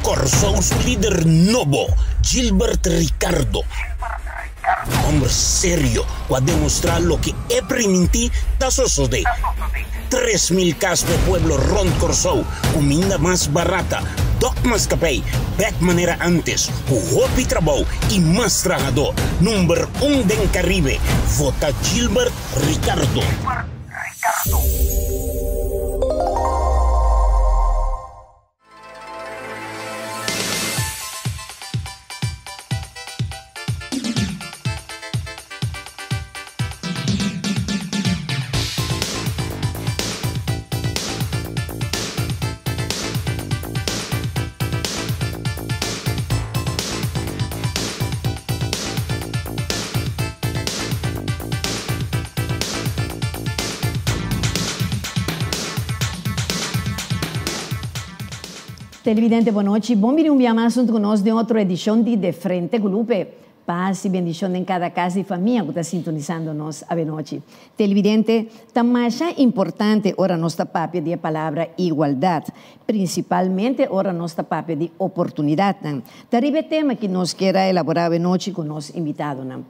Kòrsou su lider nobo, Gilbert Ricardo. Hòmber serio ku a demostrá loke e primintí ta sosodé. 3000 kas pa e pueblo rònt Kòrsou, kuminda mas barata, dòk maskapei bèk manera ántes, ku hopi trabou i mas trahadó. Number un den Karibe, vota Gilbert Ricardo. Televidente bon nochi, bon bini un bia mas hunto cu nos den otro edicion di De Frente cu Lupe. Paz y bendicion den cada cas y famia cu ta sintonisando nos avenochi. Televidente, ta masha importante ora nos ta papia di e palabra igualdad, principalmente ora nos ta papia di oportunidadnan. Ta riba e tema ki nos kier a elabora avenochi cu nos invitadonan.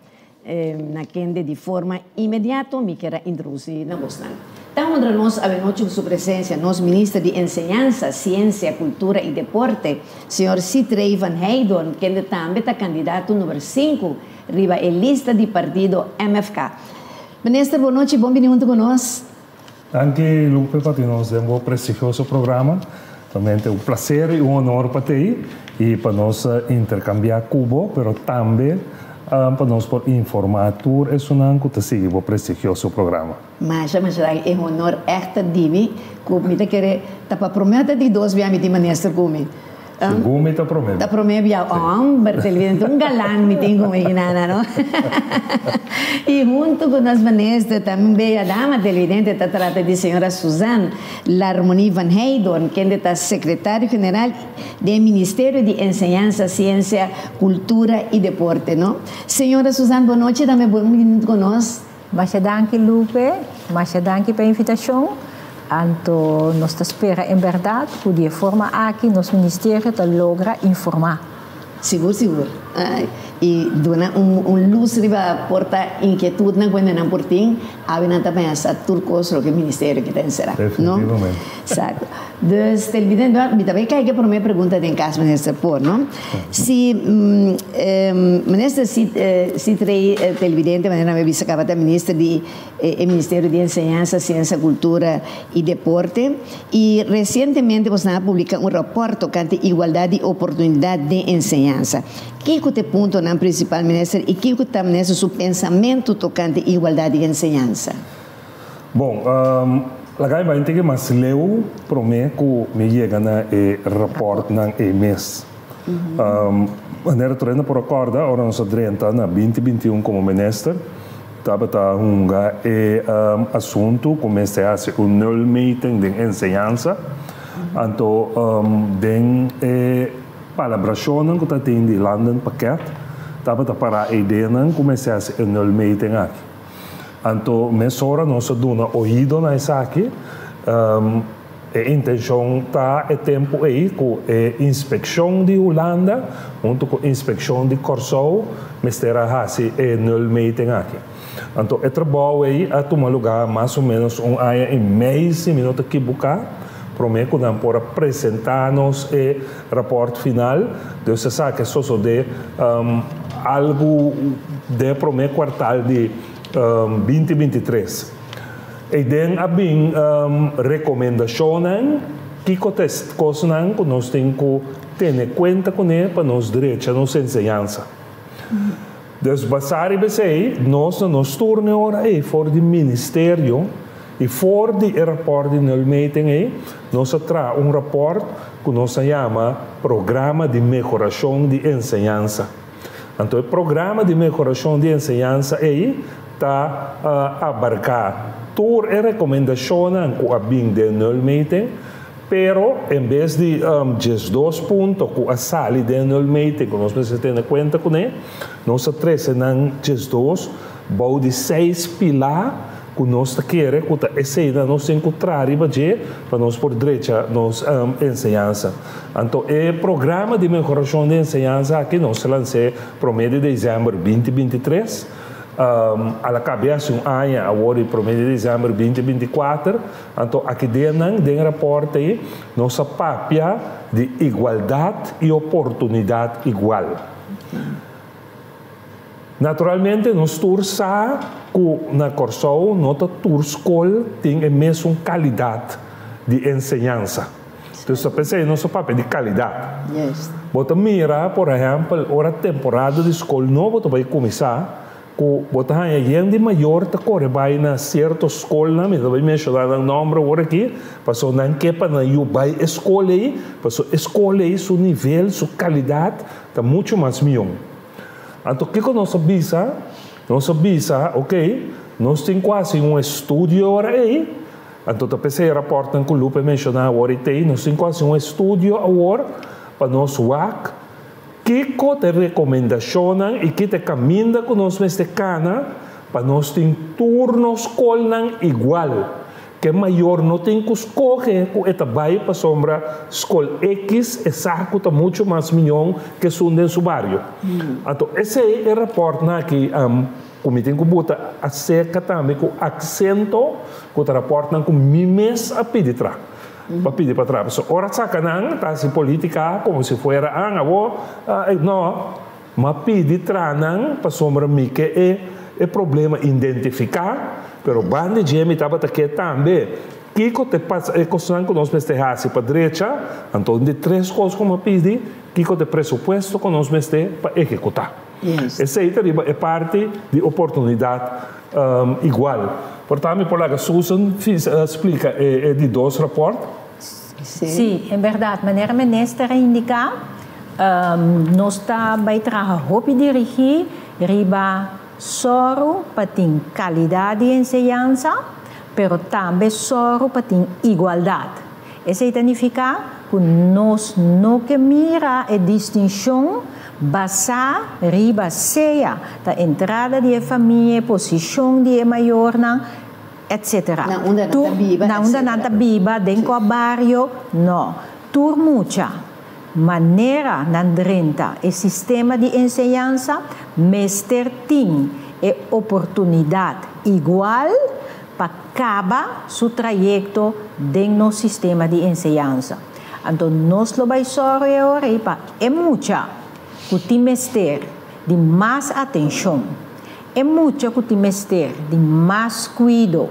Na kende di forma inmediato mi kier a introduci na bosnan. Ta honra nos avenochi cu su presencia nos Minister di Enseñansa, Ciencia, Cultura y Deporte, señor Sithree van Heydoorn, kende tambe ta candidato number sinku riba e lista di partido MFK. Minister, bon nochi, bon bini hunto cu nos. Danki Lupe pa tin nos den bo prestigioso programa. Realmente un placer y un honor pa tei y pa nos intercambia cu bo, pero tambe pa nos por informa tur esunnan cu ta sigui bo prestigioso programa. Masha masha danki, e honor echt ta di mi cu mi ta kere ta pa prome ota di dos bia mi tin minister cu mi. Segun mi ta prome bia. Ta prome bia, homber televidente, un galan mi tin cu mi hinana no. Y hunto cu nos minister tambe un bella dama televidente ta trata di señora Suzanne Larmonie van Heydoorn kende ta secretario general den Ministerio di Enseñansa, Ciencia, Cultura y Deporte no. Señora Suzanne bon nochi tambe bon bini cu nos. Masha danki Lupe, masha danki pa e invitacion. Anto nos ta spera en berdad cu di e forma aki nos ministerio ta logra informa. Sigur sigur. Y duna un luz riba porta inquietudnan cu hendenan por tin, awe nan ta pensa tur cos loke ministerio ki ta encera. No? Definitivamente. Exacto. Dus televidente, mi ta bay cay cu e prome pregunta den cas minister por, no? Si minister si trei televidente manera mi a bisa caba ta minister di e Ministerio di Enseñansa, Siensia, Kultura i Deporte i resientemente bosnan a publiká un rapòrt tokante igualdat di oportunidat den enseñansa. Kiko ta e puntonan prinsipal minister i kiko ta minister su pensamentu tokante igualdat di enseñansa? Bon, laga mi bai un tiki mas leu promé ku mi yega na e rapòrtnan ei mes. Manera tur hende por a kòrda, ora nos a drenta na binti 21 komo minister, tabata hunga e asuntu ku mester hasi un nulmeting den enseñansa. Anto den e palabrashonnan ku ta tin di landenpakket tabata pará e ideanan ku mester hasi e nulmeting aki. Anto mesora nos a duna oido na esaki. E intenshon ta e tempu ei ku e inspekshon di Hulanda huntu ku inspekshon di Kòrsou mester a hasi e nulmeting aki. Anto e trabou ei a tuma lugá mas o ménos un aña i mei si mi no ta kibuká, promé ku nan por a presentá nos e rapòrt final. Dus esaki a sosodé algu den e promé kuartal di 2023. Eiden a bin rekomendashonnan kiko ta e kosnan ku nos tin ku tene kuenta kuné pa nos drecha nos enseñansa. Dus basá riba esei, nos na nos turno e ora ei for di ministerio i for di e rapòrt di nulmeting ei, nos a traha un rapòrt ku nos a yama Programa di Mehorashon di Enseñansa. Anto e programa di mehorashon di enseñansa ei ta abarká tur e rekomendashonnan ku a bin den nulmeting, pero en bes di 12 punto ku a sali den nulmeting ku nos mester tene kuenta kuné, nos a trese nan 12 bou di seis pilá. ku nos ta kere ku ta esei nos tin ku traha riba dje pa nos por drecha nos enseñansa. Anto e programa di mehorashon di enseñansa aki nos a lans'é promé di desèmber 2023, el a kaba hasi un aña awor di promé di desèmber 2024. Anto aki den nan den rapòrt ei nos a papia di igualdat i oportunidat igual. Naturalmente nos tur sa ku na Kòrsou no ta tur skol tin e mesun kalidat di enseñansa. Dus ta p'esei nos ta papia di kalidat. Bo ta mira, por ehèmpel, ora temporada di skol nobo ta bai kuminsá, ku bo ta haña yen di mayor ta kore bai na sierto skolnan, mi ta bai menshoná nan nòmber awor aki, pasobra nan ke pa nan yu bai e skol ei, pasobra e skol ei su nivel, su kalidat ta muchu mas mihó. Anto kiko nos a bisa? Nos a bisa, ok, nos tin ku hasi un estudio ora ei, anto ta p'esei e rapòrtnan ku Lupe menshoná awor ei t'ei, nos tin ku hasi un estudio awor pa nos wak kiko ta e rekomendashonnan i ki ta e kaminda ku nos mester kana pa nos tin tur nos skolnan igual. Ke mayor no tin ku skohe ku e ta bai pasobra skol X e sa ku ta muchu mas mion ke esun den su bario. Anto esei e rapòrtnan aki ku mi tin ku buta aserka tambe ku aksento ku ta rapòrtnan ku mi mes a pidi tra pa pidi pa traha. Pasobra ora saka nan ta hasi politika komo si fuera an abo no m'a pidi tra nan pasobra mi ke e e problema identifiká. Pero banda dje mi tabata ke tambe. Kiko ta e kosnan ku nos mester hasi pa drecha? Anto un di tres kos ku mi a pidi, kiko ta e presupuesto ku nos mester pa ehekutá? Esei ta riba e parti di oportunidat igual. Por tanto mi por laga Susan splika e di dos rapòrt. Sí, en bèrdat, manera minister a indiká, nos ta bai traha hopi dirigí riba Sòru pa tin kalidat di enseñansa, pero tambe sòru pa tin igualdat. Esei ta nifiká ku nos no ke mira e distinshon basá riba sea ta entrada di e famia, e posishon di e mayornan, etsetera. Na unda nan ta biba, Na unda nan ta biba, den kua bario, no. Tur mucha. Manera nan drenta e sistema di enseñansa mester tin e oportunidat igual pa kaba su trayekto den nos sistema di enseñansa. Anto nos lo bai sòru e ora ei pa e mucha ku tin mester di mas atenshon, e mucha ku tin mester di mas kuido,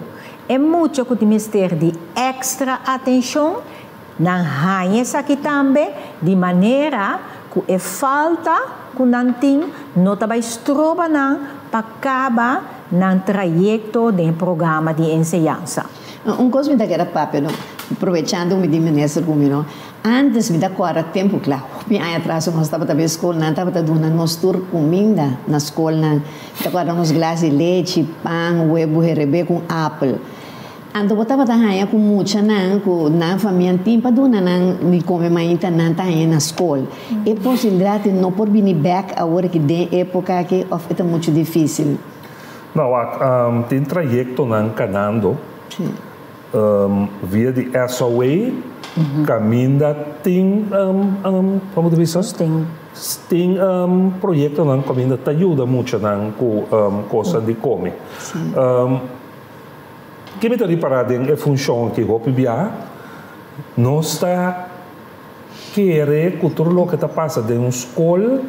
e mucha ku tin mester di èkstra atenshon, Nan haña esaki tambe di manera ku e falta ku nan tin no ta bai stroba nan pa kaba nan trayekto den e programa di enseñansa. Un kos mi ta keda papia no, provechando ku mi tin minister ku mi no, antes mi ta kòrda tempu kla hopi aña atras ku nos tabata bai skol nan tabata duna nos tur kuminda na skolnan, mi ta kòrda nos glas di lechi, pan, webu herebé ku un apel. Anto bo tabata haña ku muchanan ku nan famia tin pa duna nan di kome mainta nan ta haña na skol. E posibilidat di no por bini bèk awor aki den époka aki òf e ta muchu difísil? No, wak, tin trayektonan kanando via di SOA kaminda tin, komo ta bisa? Tin proyektonan kaminda ta yuda muchanan ku kosnan di kome. Ke mi ta ripará den e funshon aki hopi bia? Nos ta kere ku tur loke ta pasa den un skol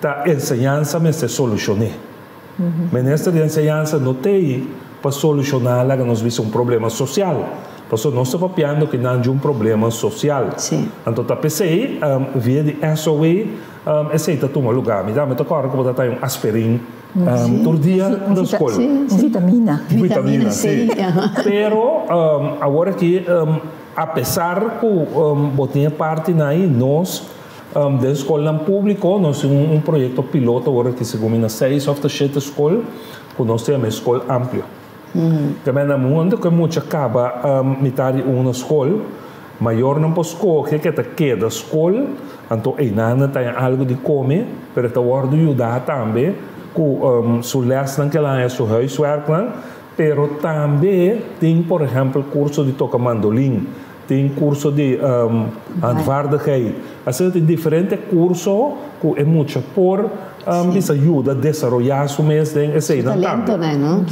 ta enseñansa mester solushoné. Minister di enseñansa no t'ei pa solushoná laga nos bisa un problema sosial, pasobra nos ta papiando ki nan dje un problema sosial. Anto ta p'esei via di SOA esei ta tuma lugá. Mi tambe ta kòrda ku bo ta trae un asperin. Tur dia na skol. Vitamina. Vitamina, si. Pero awor aki apesar ku bo tin e partinan ei, nos den skolnan públiko nos tin un proyekto piloto awor aki segun mi na seis òf ta shete skol ku nos ta yama e skol amplio. Te menda mundu ku e mucha kaba mitar di un na skol, mayornan por skohe ke ta keda skol, anto einan nan ta haña algu di kome, pero e ta wòrdu yudá tambe ku su lèsnan ke el a haña, su huiswerknan. Pero tambe tin, por ehèmpel, kurso di toka mandolin, tin kurso di handvaardigheid. Asina tin diferente kurso ku e mucha por bisa yuda desaroyá su mes den eseinan tambe. Talento, no?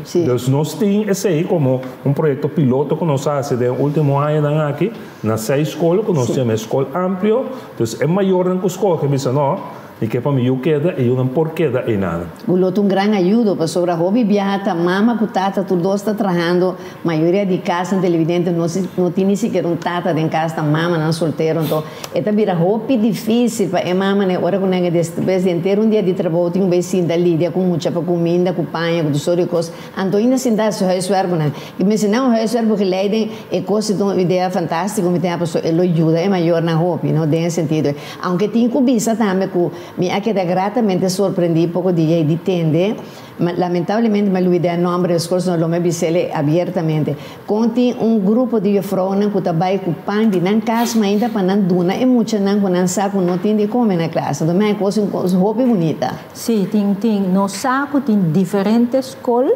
Sí. Dus nos tin esei komo un proyekto piloto ku nos a hasi den último añanan aki na seis skol ku nos yama Skol Amplio. Dus e mayornan ku skohe bisa no, mi ke pa mi yu keda i yunan por keda einan. Lo ta un gran ayudo pasobra hopi biaha ta mama ku tata tur dos ta trahando, mayoria di kas televidente no no tin ni sikiera un tata den kas, ta mamanan soltero, anto e ta bira hopi difísil pa e mamanan ora ku nan a despues di henter un dia di trabou tin ku bai sinta lidia ku mucha pa kuminda, ku paña, ku tur sort di kos, anto ainda sinta hasi huiswerknan. I mensioná un huiswerkbegeleiding e kos ta un idea fantástiko mi tin pasobra e lo yuda e mayornan hopi, no, den e sentido ei. Aunke tin ku bisa tambe ku mi a keda gratamente sorprendí poko dia ei di tende, ma lamentablemente mi a lubidá e nòmber di e skol, sino lo mi a bis'el abiertamente, kon tin un grupo di jufrounan ku ta bai ku pan di nan kas mainta pa nan duna e muchanan ku nan sa ku no tin di kome na klas. Anto mi a kos un kos hopi bunita. Sí, tin tin nos sa ku tin diferente skol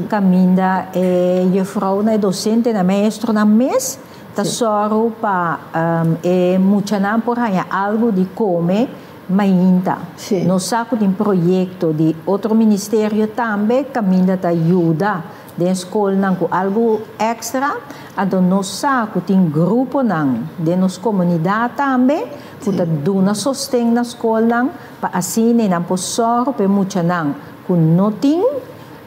kaminda e jufrounan, e dosentenan, maestronan mes ta sòru pa e muchanan por haña algu di kome mainta. Nos sa ku tin proyekto di otro ministerio tambe kaminda ta yuda den skolnan ku algu èkstra. Anto nos sa ku tin gruponan den nos komunidat tambe ku ta duna sosten na skolnan pa asina nan por sòru pa e muchanan ku no tin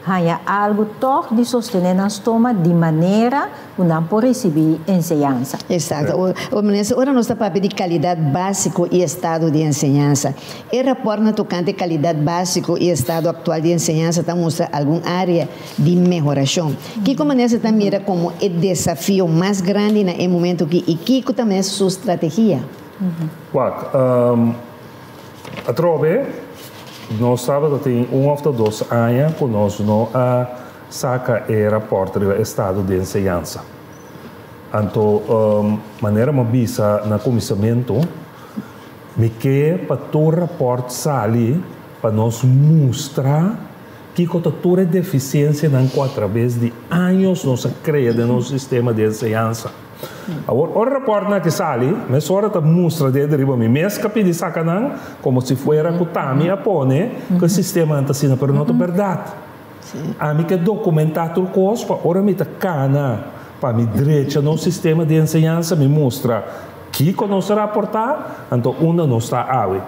haña algu tòg di sostené nan stoma di manera ku nan por risibí enseñansa. Eksakto. O minister, ora nos ta papia di kalidat básiko i estado di enseñansa, e rapòrtnan tokante kalidat básiko i estado aktual di enseñansa ta mustra algun área di mehorashon. Kiko minister ta mira komo e desafio mas grandi na e momento akí i kiko ta minister su strategia? Wak, atrobe nos tabata tin un òf ta 2 aña ku nos no a saka e rapòrt riba estado di enseñansa. Anto, manera m'a bisa na kuminsamentu, mi ke pa tur rapòrt sali pa nos mustra kiko ta tur e defisiensianan ku atraves di aña nos a krea den nos sistema di enseñansa. Awor, e rapòrtnan ku sali, mesora ta mustra di riba mi mes ku a pidi saka nan, komo si fuera ku t'ami a pone, ku e sistema ta asina, pero no ta berdat. Ami ke dokumentá tur kos, pa ora mi ta kana, pa mi drecha nos sistema di enseñansa, mi mustra kiko nos a raportá, anto unda nos ta awe.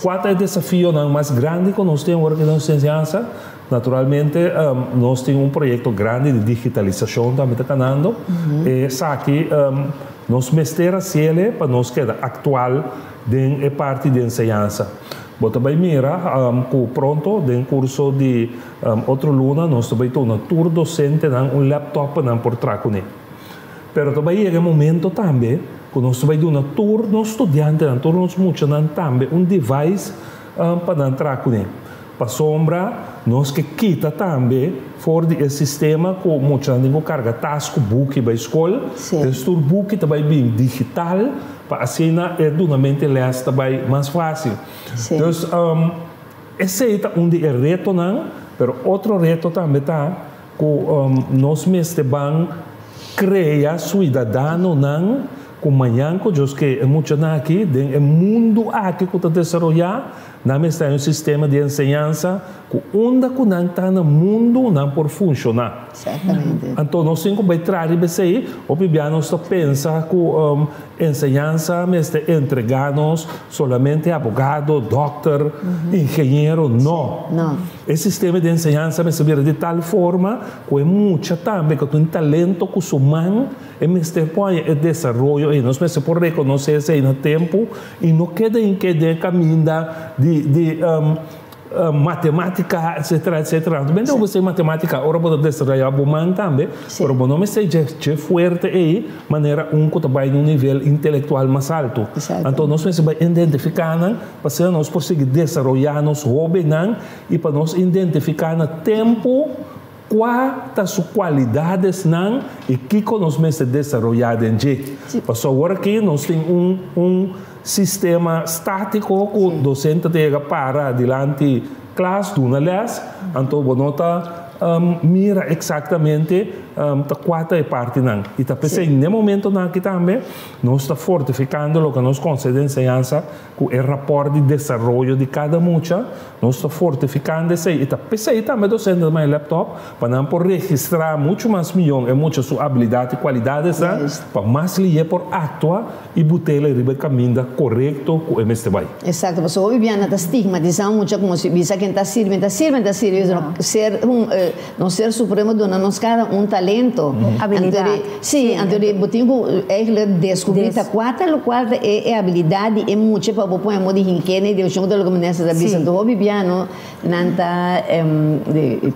Kua ta e desafionan mas grandi ku nos tin awor den nos enseñansa? Naturalmente, nos tin un proyekto grandi di digitalisashon tambe ta kanando. Esaki, nos mester hasié pa nos keda aktual den e parti di enseñansa. Bo ta bai mira ku pronto, den kurso di otro luna, nos ta bai duna tur dosentenan un laptop pa nan por traha kuné. Pero ta bai yega momento tambe ku nos ta bai duna tur nos studiantenan, tur nos muchanan tambe un device pa nan traha kuné. Pasobra, nos ke kita tambe for di e sistema ku muchanan tin ku karga tas ku buki bai skol. Dus tur buki ta bai bin digital pa asina e dunamentu les ta bai mas fásil. Dus esei ta un di e retonan, pero otro reto tambe ta ku nos mester ban krea siudadanonan ku mañan ku Dios ke e muchanan aki den e mundu aki ku ta desaroyá, nan mester un sistema di enseñansa ku unda ku nan ta na mundu nan por funshoná. Anto nos tin ku bai traha esei, hopi bia nos ta pensa ku enseñansa mester entregá nos solamente abogado, dòkter, ingeniero, no. No. E sistema di enseñansa mester bira di tal forma ku e mucha tambe ku tin talento ku su man e mester por e desaroyo i nos mester por rekonosé esei na tempu i no keda en keda kaminda di matemátika, etc., etc. Tambe bo sa matemátika, ora bo desaroyá bo man tambe, pero bo no mester dje fuerte ei, manera un ku ta bai na un nivel intelektual mas altu. Anto nos mester bai identifiká nan, pa nos por sigui desaroyá nos hóbennan i pa nos identifiká na tempu kua ta su kualidatnan i kiko nos mester desaroyá den dje. Pasobra awor aki nos tin un sistema státiko ku dosente ta yega para dilanti klas, duna les, anto bo no ta mira eksaktamente ta kua ta e partinan. I ta p'esei n'e momentonan aki tambe nos ta fortifikando loke nos Konseho di Enseñansa ku e rapòrt di desaroyo di kada mucha. Nos ta fortifikando esei i ta p'esei tambe dosente ta manda e laptop pa nan por registrá muchu mas mihó e mucha su abilidat i kualidadesnan pa mas lihé por aktua i but'el riba e kaminda korekto ku e mester bai. Eksakto, pasobra hopi biaha nan ta stigmatisá un mucha komo si bisa ken ta sirbi, ta sirbi, ta sirbi, ser un nos ser supremo duna nos kada un talento. Abilidat. Sí, anto di bo tin ku eigenlijk deskubrí ta kua ta lokual ta e abilidat di e mucha pa bo pone modo di hink'é na e direkshon ku ta loke minister ta bisa. Anto hopi biaha no nan ta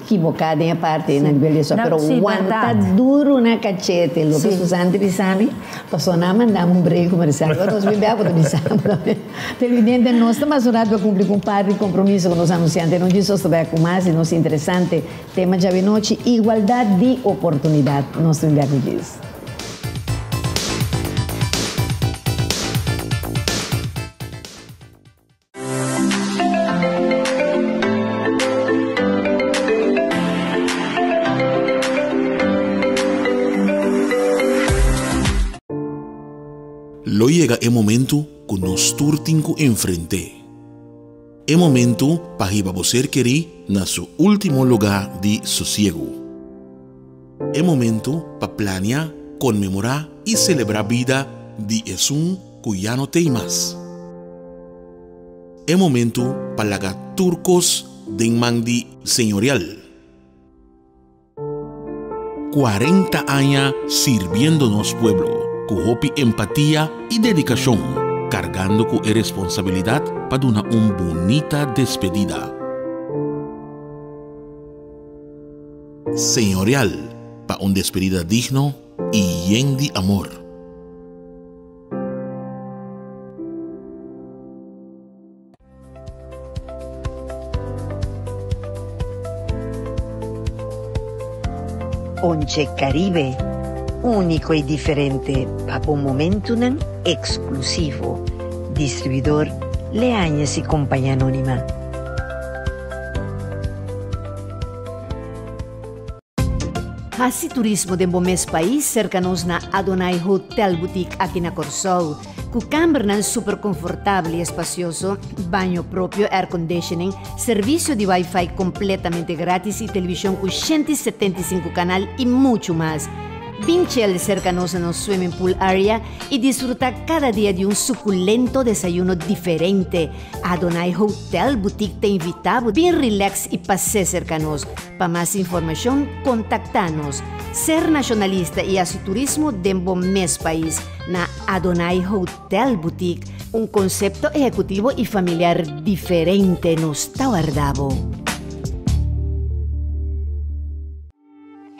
kiboká den e parti na nivel di esaki. Pero wanta duru na kachete loke Susan ta bisa mi pasobra nan a manda mi un break komersial. Ora nos bin bèk bo ta bisa mi tambe. Televidente, nos ta mas un rato pa kumpli ku un par di kompromiso ku nos anunsiante. No djis nos ta bèk ku mas di nos interesante tema djawe nochi, igualdat di oportunidat. Nos ta bin bèk ku djis. Lo yega e momento ku nos tur tin ku enfrent'é. E momento pa hiba bo ser kerí na su último lugá di sosiegu. E momento pa plania, konmemorá i selebrá bida di esun ku ya no t'ei mas. E momento pa laga tur kos den man di Señorial. 40 aña sirbiendo nos pueblo ku hopi empatia i dedikashon, kargando ku e responsabilidat pa duna un bunita despedida. Señorial pa un despedida digno i yen di amor. Onche Caribe, úniko i diferente pa bo momentunan eksklusivo. Distribuidor Leañez y Compañía Anónima. Hasi turismo den bo mes pais serka nos na Adonai Hotel Boutique aki na Kòrsou. Ku kambernan super konfortabel i espasioso, baño propio, air conditioning, servisio di wifi kompletamente gratis i televishon ku 175 kanal i muchu mas. Bin chill serka nos na nos swimming pool area i disfrutá kada dia di un sukulento desayuno diferente. Adonai Hotel Boutique ta invitá bo bin relax i pas'é serka nos. Pa mas informashon kontaktá nos. Ser nashonalista i hasi turismo den bo mes pais na Adonai Hotel Boutique, un konsepto ehekutivo i familiar diferente nos ta warda bo.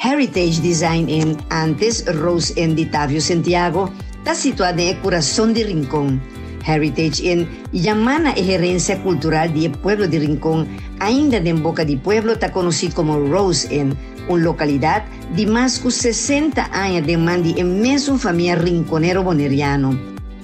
Heritage Design Inn, antes Rose Inn di Tavio Santiago, ta situá den e kurason di Rincon. Heritage Inn yamá na e herensia kultural di e pueblo di Rincon, ainda den boka di pueblo ta konosí komo Rose Inn, un lokalidat di mas ku 60 aña den man di e mesun famia rinconero boneriano.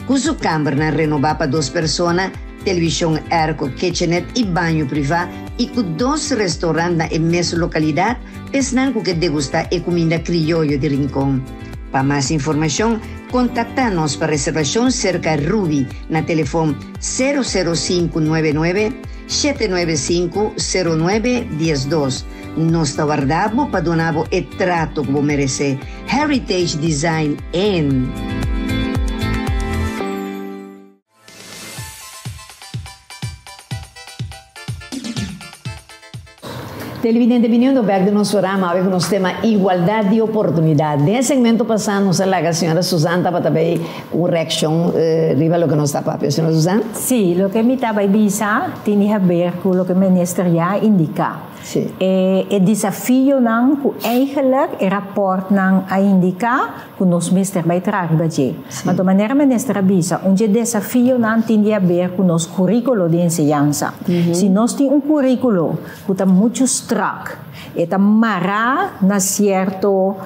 Ku su kambernan renobá pa dos persona, televishon airco, kitchenette i baño privá i ku dos restaurant na e mesun lokalidat, Esnan ku ke degustá e kuminda krioyo di Rincon. Pa mas informashon, kontaktá nos pa reservashon serka Ruby na telefon sero sero sinku nuebe nuebe, shete nuebe sinku, sero nuebe, diesdos. Nos ta warda bo pa duna bo e trato ku bo meresé. Heritage Design Inn. Televidente biniendo bek den nos programa awe ku nos tema Igualdad di oportunidad. Den e segmento pasá nos a laga señora Susan tabata bay ku un reakshon riba loke nos ta papia. Señora Susan? Sí, loke mi ta bay bisa tin di haber ku loke minister ya a indiká. Sí. E e desafionan ku eigenlijk e rapòrtnan a indiká ku nos mester bai traha riba dje. Anto manera minister a bisa, un dje desafionan tin di haber ku nos kuríkulo di enseñansa. Si nos tin un kuríkulo ku ta muchu strak, e ta mará na sierto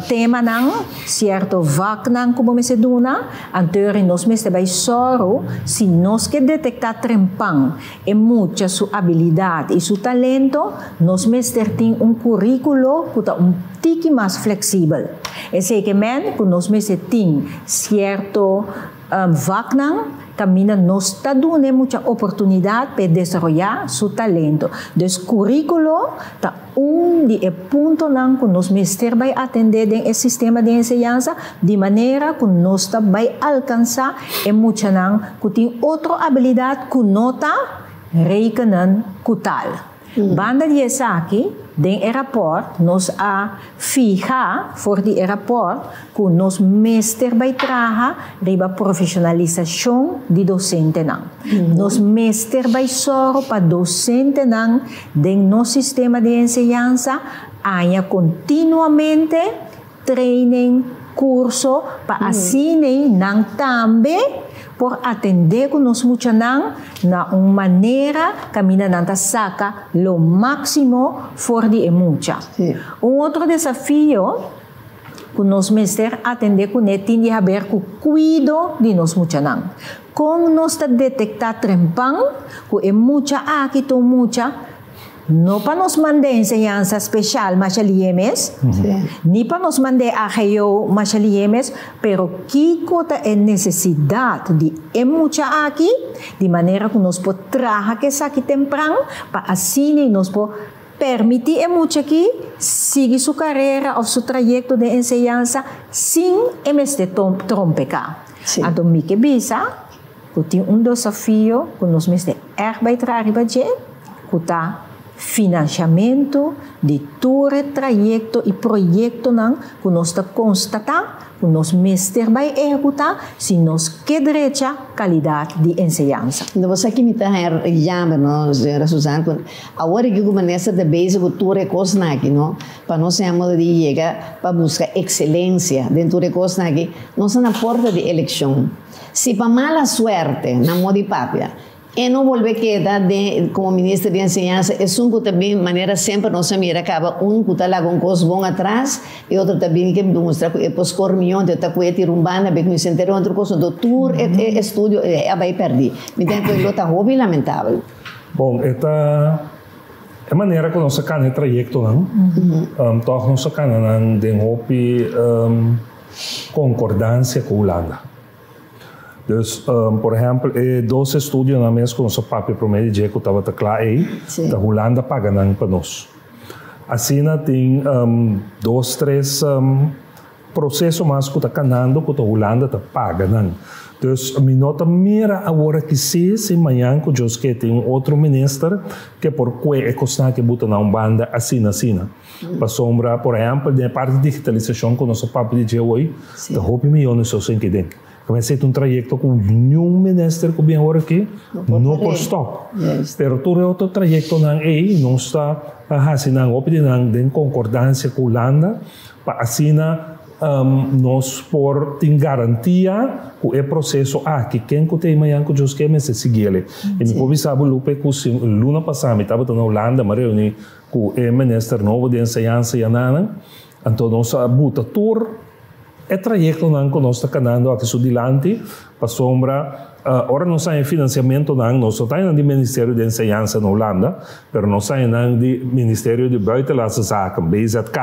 Temanan, sierto vaknan ku bo mester duna, anto nos mester bai sòru si nos ke detektá trempan e mucha su abilidat i su talento, nos mester tin un kuríkulo ku ta un tiki mas fleksibel. Esei ke men ku nos mester tin sierto vaknan kaminda nos ta duna e mucha oportunidat pa e desaroyá su talento. Dus kuríkulo ta un di e puntonan ku nos mester bai atendé den e sistema di enseñansa di manera ku nos ta bai alkansá e muchanan ku tin otro abilidat ku no ta rekenen ku taal. Banda di esaki, den e rapòrt nos a fiha for di e rapòrt ku nos mester bai traha riba profeshonalisashon di dosentenan. Nos mester bai sòru pa dosentenan den nos sistema di enseñansa haña kontinuamente training, kurso, pa asina nan tambe por atendé ku nos muchanan na un manera kaminda nan ta saka lo máksimo for di e mucha. Un otro desafio ku nos mester atendé kuné tin di haber ku kuido di nos muchanan. Kon nos ta detektá trempan ku e mucha aki ta un mucha No pa nos mand'é enseñansa speshal masha lié mes, ni pa nos mand'é AGO masha lié mes, pero kiko ta e nesesidat di e mucha aki, di manera ku nos por traha ku esaki tempran, pa asina nos por permití e mucha aki sigui su karera òf su trayekto den enseñansa sin e mester trompeká. Anto mi ke bisa Ku tin un desafio ku nos mester ègt bai traha riba dje, ku ta finansiamentu di tur e trayekto i proyektonan ku nos ta konstatá ku nos mester bai ehekutá si nos ke drecha kalidat di enseñansa. Bo sa ki mi ta haña jammer no, señora Susan, ku awor aki ku minister ta bezig ku tur e kosnan aki no, pa nos haña modo di yega pa buska ekselensia den tur e kosnan aki, nos ta na porta di elekshon. Si pa mala suerte, na modo di papia, e no bolbe keda den como minister di enseñansa, esun cu ta bin manera semper nos a mira caba un cu ta laga un cos bon atras y otro ta bin ke mustra cu e por score miyon te ta cu e tira un banda be cuminsa entera otro cos anto tur e e estudio a bay perdi. Mi ta cu e lo ta hopi lamentabel. Bon, e ta e manera cu nos a cana e trayectonan, toch nos a cana nan den hopi concordancia cu Hulanda. Dus, por ehempel, e dos estudionan mes ku nos a papia promé di dje ku tabata kla ei, ta Hulanda paga nan pa nos. Asina tin dos, tres proseso mas ku ta kanando ku ta Hulanda ta paga nan. Dus, mi no ta mira awor aki si, si mañan ku Dios ke tin un otro minister ke por kue e kosnan ke buta na un banda asina asina. Pasobra, por ehèmpel, den e parti di digitalisashon ku nos a papia di dje awor, ta hopi miyones so sin keden. Kaba esei ta un trayekto ku niun minister ku bin awor aki no por stòp. Pero tur e otro trayektonan ei nos ta hasi nan hopi di nan den konkordansia ku Hulanda pa asina nos por tin garantia ku e proseso aki ken ku ta ei mañan ku Dios ke mester sigui el. I mi por bisa bo Lupe ku si luna pasá mi tabata na Hulanda mi a reuní Ku e minister nobo di enseñansa yananan, anto nos a buta tur e trayektonan ku nos ta kanando aki su dilanti, pasobra ora nos haña e finansiamentonan, nos no ta haña nan di Ministerio di Enseñansa na Hulanda, pero nos haña nan di Ministerio di Buitenlandse Zaken, BZK.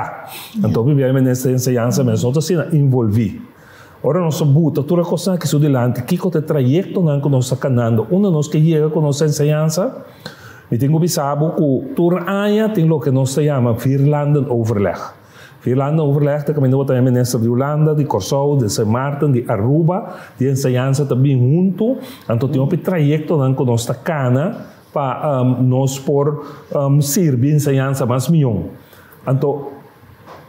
Anto pabia e minister di enseñansa mes no ta asina involví. Ora nos ta buta tur e kosnan aki su dilanti, kiko ta e trayektonan ku nos ta kanando, unda nos ke yega ku nos enseñansa? Mi tin ku bisa bo ku tur aña tin loke nos ta yama Vierlandenoverleg. Vierlandenoverleg ta kaminda bo ta haña minister di Hulanda, di Kòrsou, di Sint Maarten, di Aruba, di enseñansa ta bin huntu. Anto tin hopi trayektonan ku nos ta kana pa nos por sirbi enseñansa mas mihó. Anto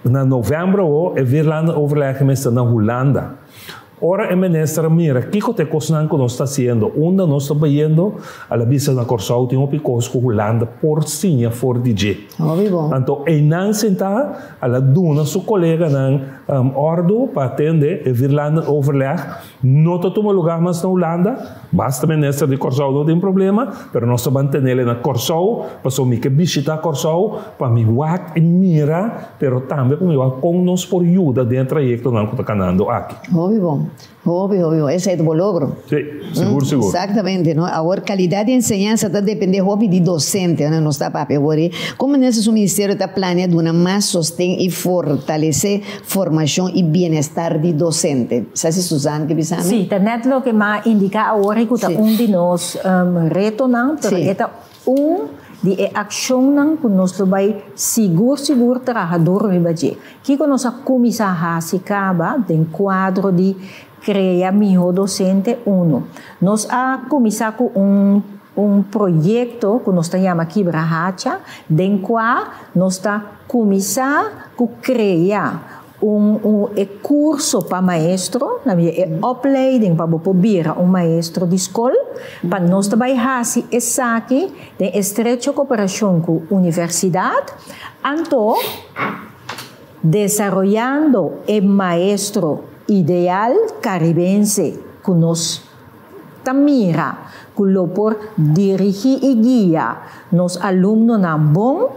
na novèmber awo e Vierlandenoverleg mester na Hulanda. Ora e minister mira kiko ta e kosnan ku nos ta hasiendo, unda nos ta bayendo, el a bisa na Kòrsou tin hopi kos ku Hulanda por siña for di dje. Hopi bon. Anto einan sentá el a duna su koleganan òrdu pa atende e vierlandenoverleg. No ta tuma lugá mas na Hulanda, basta minister di Kòrsou no tin problema, pero nos ta ban tenele na Kòrsou pasobra mi ke bishitá Kòrsou pa mi wak i mira, pero tambe pa mi wak kon nos por yuda den e trayektonan ku ta kanando aki. Hopi bon, hopi hopi bon. Esei ta bo logro. Sí, sigur sigur. Exactamente, no? Awor calidad di enseñansa ta depende hopi di docente, no? Nos ta papia awor ei. Con manera su ministerio ta planea duna mas sosten y fortalece formacion y bienestar di docente? Sa si Suzanne ke bisa mi? Sí, ta net loke m'a indica awor ei cu ta un di nos retonan, pero e ta Un di e akshonnan ku nos lo bai sigur sigur traha duru riba dje. Kiko nos a kuminsá hasi kaba den kuadro di krea mihó dosente? Unu, nos a kuminsá ku un un proyekto ku nos ta yama Kibra Hacha, den kua nos ta kuminsá ku krea Un un e curso pa maestro, na bia e opleiding pa bo por bira un maestro di scol, pa nos ta bay haci esaki den estrecho cooperacion cu universidad, anto desaroyando e maestro ideal Caribense cu nos ta mira cu lo por dirigi y guia nos alumnonan bon.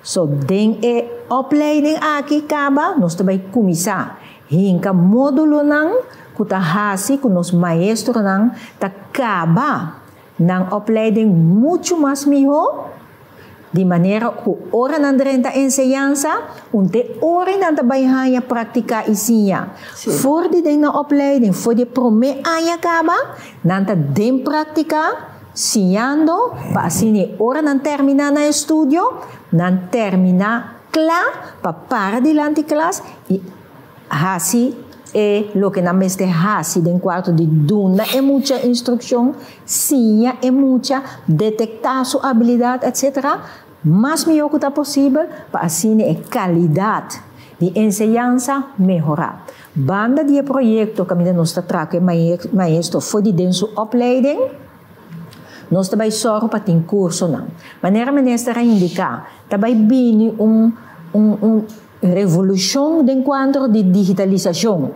So den e opleiding aki kaba nos ta bai kuminsá hinka módulonan ku ta hasi ku nos maestronan ta kaba nan opleiding muchu mas mihó, di manera ku ora nan drenta enseñansa un te ora nan ta bai haña praktiká i siña. For di den nan opleiding, for di e promé aña kaba, nan ta den praktiká. Siñando pa asina e ora nan terminá nan estudio, nan terminá kla pa para dilanti klas i hasi e loke nan mester hasi den kuarto di duna e mucha instrukshon, siña e mucha, detektá su abilidat, etsetera, mas mihó ku ta posibel pa asina e kalidat di enseñansa mehorá. Banda di e proyekto kaminda nos ta traha ku e maestro for di den su opleiding, nos ta bai sòru pa tin kursonan. Manera minister a indiká, ta bai bini un un un revolushon den kuanto di digitalisashon.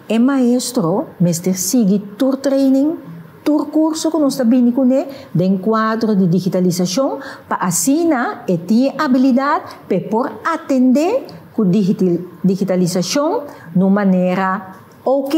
E maestro mester sigui tur training, tur kurso ku nos ta bini kuné den kuadro di digitalisashon pa asina e tin e abilidat pa e por atendé ku digitalisashon na un manera ok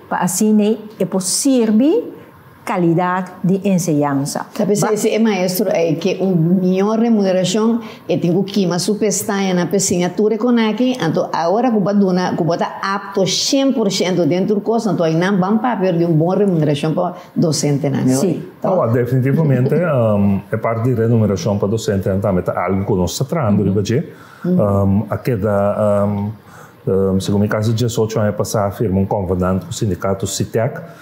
pa asina e por sirbi kalidat di enseñansa. Ta p'esei si e maestro ei ke un mihó remunerashon e tin ku kima su pestañanan p'e siña tur e konaki, anto awor ku bo a duna ku bo ta apto 100% den tur kos anto einan ban papia di un bon remunerashon pa dosentenan. Sí. Awa, definitivamente e parti di renumerashon pa dosentenan tambe ta algu ku nos ta trahando riba dje. A keda, segun mi kasi diesocho aña pasá a firma un konvenant ku sindikato SITEK,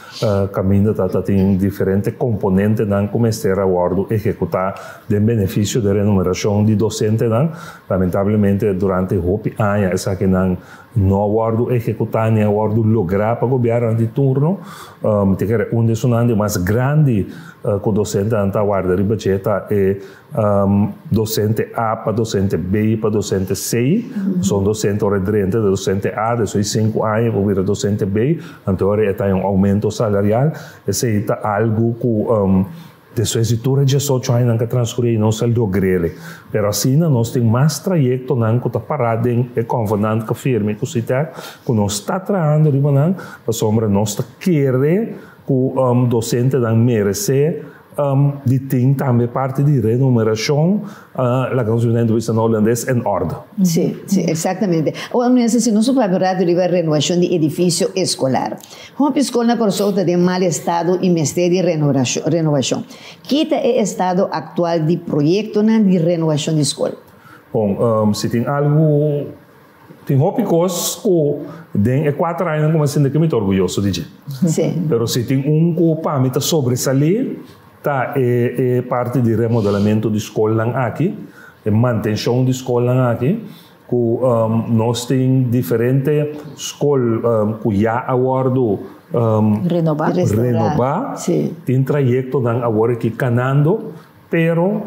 kaminda ta ta tin diferente komponentenan ku mester a wòrdu ehekutá den benefisio di renumerashon di dosentenan. Lamentablemente durante hopi aña esakinan no a wòrdu ehekutá ni a wòrdu lográ pa gobièrnunan di turno. Mi ta kere un di esunnan di mas grandi ku dosentenan ta warda riba dje ta e Docente A pa docente B pa docente C. Pasobra un docente ora e drenta ta docente A, despues di sinku aña e por bira docente B, anto ora e ta haña un aumento salarial. Esei ta algu ku despues di tur e diesocho añanan ku a transkurí nos a logr'el. Pero asina nos tin mas trayektonan ku ta pará den e konvenant ku a firma ku SITEC ku nos ta trahando riba nan pasobra nos ta kere ku dosentenan meresé Di tin tambe parti di renumerashon, laga nos bisa na entrevista na holandes, en orde. Sí, sí, exactamente. Awor, minister, si nos papia un rato riba renovacion di edificio escolar. Hopi scol na Corsou ta den mal estado y mester di renovacion. Ki ta e estado actual di proyectonan di renovacion di scol? Bon, si tin algu Tin hopi kos ku den e kuater añanan ku mi a sinti ku mi ta orguyoso di dje. Pero si tin un ku pa mi ta sobresalí ta e e parti di remodelamentu di skolnan aki, e mantenshon di skolnan aki. Ku nos tin diferente skol ku ya a wòrdu Renobá. Renobá. Tin trayektonan awor aki kanando, pero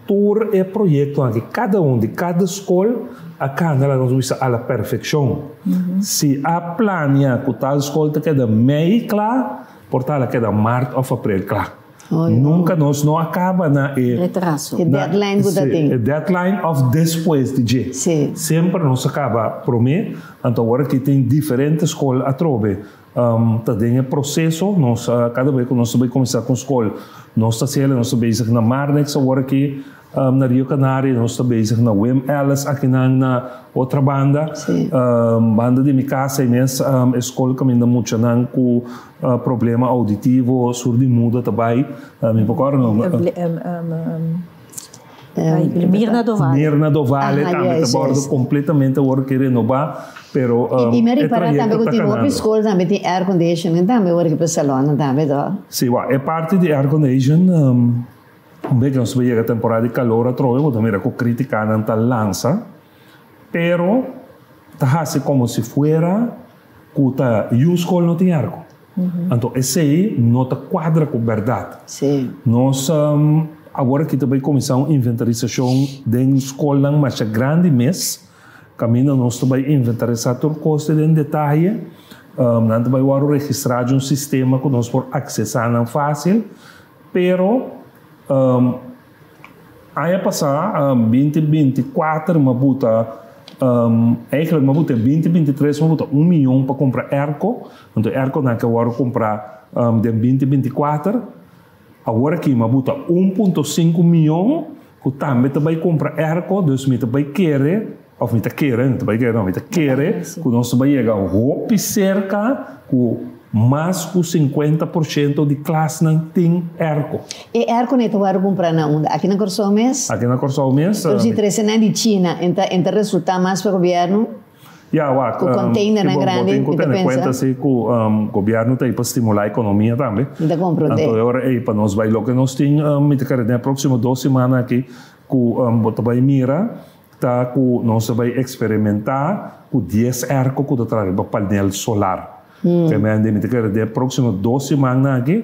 tur e proyektonan aki, kada un di kada skol a kana laga nos bisa a la perfekshon. Si a plania ku tal skol ta keda mei kla, por tal a keda mart òf aprel kla. Nunka nos no a kaba na e Retraso. E deadline ku ta tin. E deadline òf despues di dje. Semper nos a kaba promé. Anto awor aki tin diferente skol atrobe ta den e proseso. Nos kada bes ku nos ta bai kuminsá ku un skol nos ta hasiel. Nos ta bezig na Marnix awor aki na Rio Canario. Nos ta bezig na Wim Ellis akinan na otra banda. Banda di mi kas ei mes e skol kaminda muchanan ku Problema auditivo, surdi muda ta bai, mi por kòrda no. Mirna Dovale. Mirna Dovale tambe ta wòrdu kompletamente awor ke renobá, pero I mi a ripará tambe ku tin hopi skol tambe tin air conditioning tambe awor ke pa salònnan tambe to. Si, wak, e parti di air condition, un bes ke nos ta yega temporada di kalor atrobe bo ta mira ku kritikanan ta lansa, pero ta hasi komo si fuera Ku ta yu skol no tin arko. Anto esei no ta kuadra ku bèrdat. Nos awor aki ta bai kuminsá un inventarisashon den skolnan masha grandi mes, kaminda nos ta bai inventarisá tur kos te den detaye. Nan ta bai wòrdu registrá den un sistema ku nos por aksesá nan fásil. Pero Aña pasá, 2024, mi a buta, eigenlijk mi a buta 2023 mi a buta un miyon pa kumpra airco. Anto e airconan ke wòrdu kumprá den 2024. Awor aki mi a buta 1.5 miyon ku tambe ta bai kumpra airco, dus mi ta bai kere, òf mi ta kere, no ta bai kere no, mi ta kere ku nos ta bai yega hopi serka ku Mas ku sinkuenta por shento di klasnan tin airco. E airco no e ta wòrdu kumprá na unda? Aki na Kòrsou mes? Aki na Kòrsou mes. Pero si trese nan di China, e ta e ta resultá mas pa gobièrnu? Ya, wak. Ku containernan grandi, mi ta pensa. Bo tin ku tene kuenta si ku gobièrnu ta ei pa stimulá ekonomia tambe. Mi ta komprondé. Anto e ora ei pa nos bai loke nos tin, mi ta kere den e próksimo dos siman aki ku bo ta bai mira Ta ku nos ta bai eksperimentá ku dies airco ku ta traha riba panel solar. Te mende mi ta kere den e próksimo dos simannan aki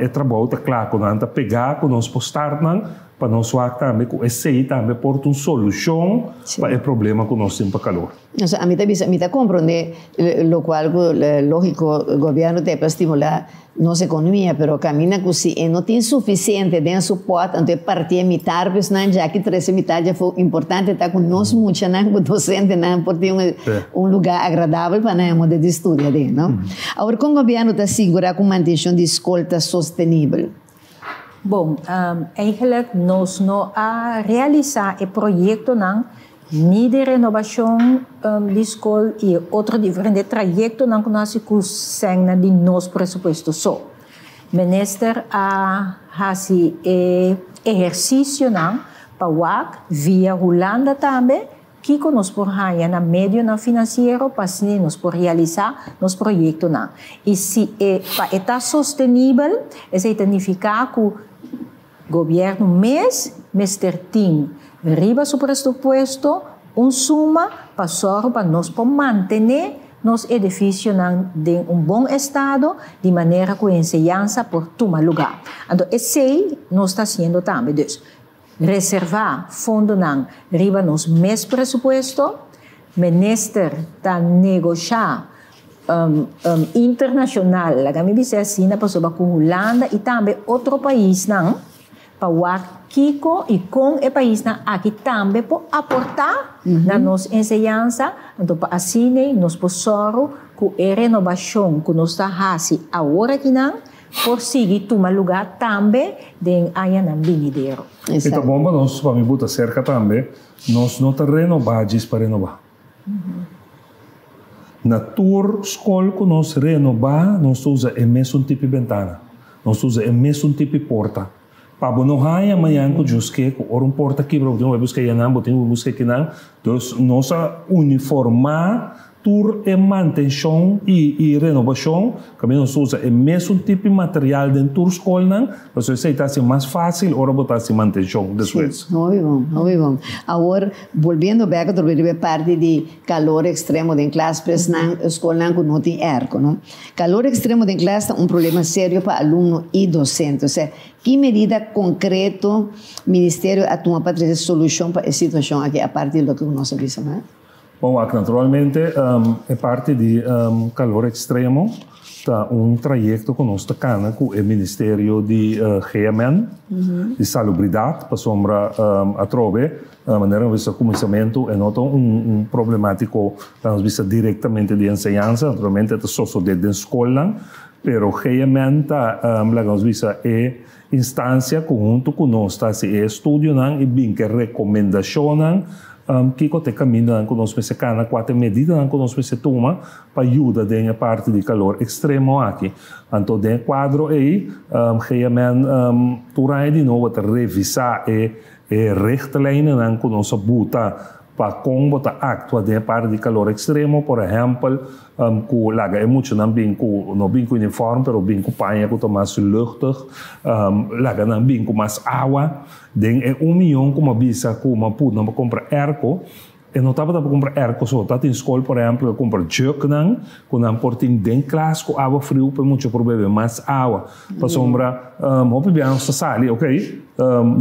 e trabou ta kla ku nan ta pegá ku nos por start nan pa nos wak tambe ku esei tambe por ta un solushon pa e problema ku nos tin pa kalor. Osea, ami ta bisa, mi ta komprondé lokual ku lógiko gobièrnu ta e pa stimulá nos economia, pero camina cu si e no tin suficiente den su pot, anto e parti e mitar cu esnan djaki trece mitar djafo. Importante ta cu nos muchanan cu docentenan por tin un lugar agradabel pa nan e modo di studia den, no? Awor, con gobierno ta sigura cu mantencion di scol ta sostenibel? Bon, eigenlijk nos no a realisa e proyectonan Ni di renobashon di skol i e otro diferente trayektonan ku nos hasi ku sènnan di nos presupuesto so. Minister a hasi e ehersisionan pa wak via Hulanda tambe kiko nos por haña na medionan finansiero pa asina nos por realisá nos proyektonan. I si e pa e ta sostenibel esei ta nifiká ku Gobièrnu mes mester tin riba su presupuesto un suma pa sòru pa nos por mantené nos edifisionan den un bon estado di manera ku enseñansa por tuma lugá. Anto esei nos ta hasiendo tambe. Dus, reservá fondonan riba nos mes presupuesto. Minister ta negoshá internashonal, laga mi bisa asina, pasobra ku Hulanda i tambe otro paisnan pa wak kiko i kon e paisnan aki tambe por aportá na nos enseñansa, anto pa asina nos por sòru ku e renobashon ku nos ta hasi awor akinan por sigui tuma lugá tambe den añanan binidero. I ta bon pa nos, pa mi buta serka tambe, nos no ta renobá djis pa renobá. Na tur skol ku nos renobá, nos ta usa e mesun tipi bentana. Nos ta usa e mesun tipi porta. Pa bo no haña mañan ku Dios ke ku ora un porta kibra bo tin ku bai buska enan, bo tin ku bai buska ekinan. Dus nos a uniformá Tur e mantenshon i i renobashon, kaminda nos usa e mesun tipo di material den tur skolnan, pasobra esei ta hasi mas fásil ora bo ta hasi mantenshon despues. Sí, hopi bon, hopi bon. Awor, bolbiendo bèk otro bes riba e parti di kalor ekstremo den klas, pa esnan skolnan ku no tin airco, no? Kalor ekstremo den klas ta un problema serio pa alumno i dosente. Osea, ki medida konkreto ministerio a tuma pa trese solushon pa e situashon aki aparte di loke ku nos a bisa mas? Bon wak, naturalmente e parti di calor extremo ta un trayecto cu nos ta cana cu e Ministerio di GMN, di Salubridad, pasobra atrobe, manera nos bisa cuminsamento e no ta un problematico ta nos bisa directamente di enseñansa, naturalmente ta sosode den scolnan, pero GMN ta laga nos bisa e instancia cu hunto cu nos ta haci e estudionan y bin cu e recomendacionnan Kiko ta e kamindanan ku nos mester kana? Kua ta e medidanan ku nos mester tuma pa yuda den e parti di kalor ekstremo aki? Anto den e kuadro ei, GMN tur aña di nobo ta revisá e richtlijnennan ku nos a buta pa kon bo ta aktua den e parti di kalor ekstremo. Por ehèmpel, ku laga e muchanan bin ku, no bin ku uniform, pero bin ku paña ku ta mas luchtig, laga nan bin ku mas awa. Den e un miyon ku m'a bisa ku m'a put nan pa kumpra airco, e no tabata pa kumpra airco so. Tatin skol por ehempel a kumpra jugnan ku nan por tin den klas ku awa friu pa e mucha por bebe mas awa. Pasobra hopi bia nos ta sali, ok,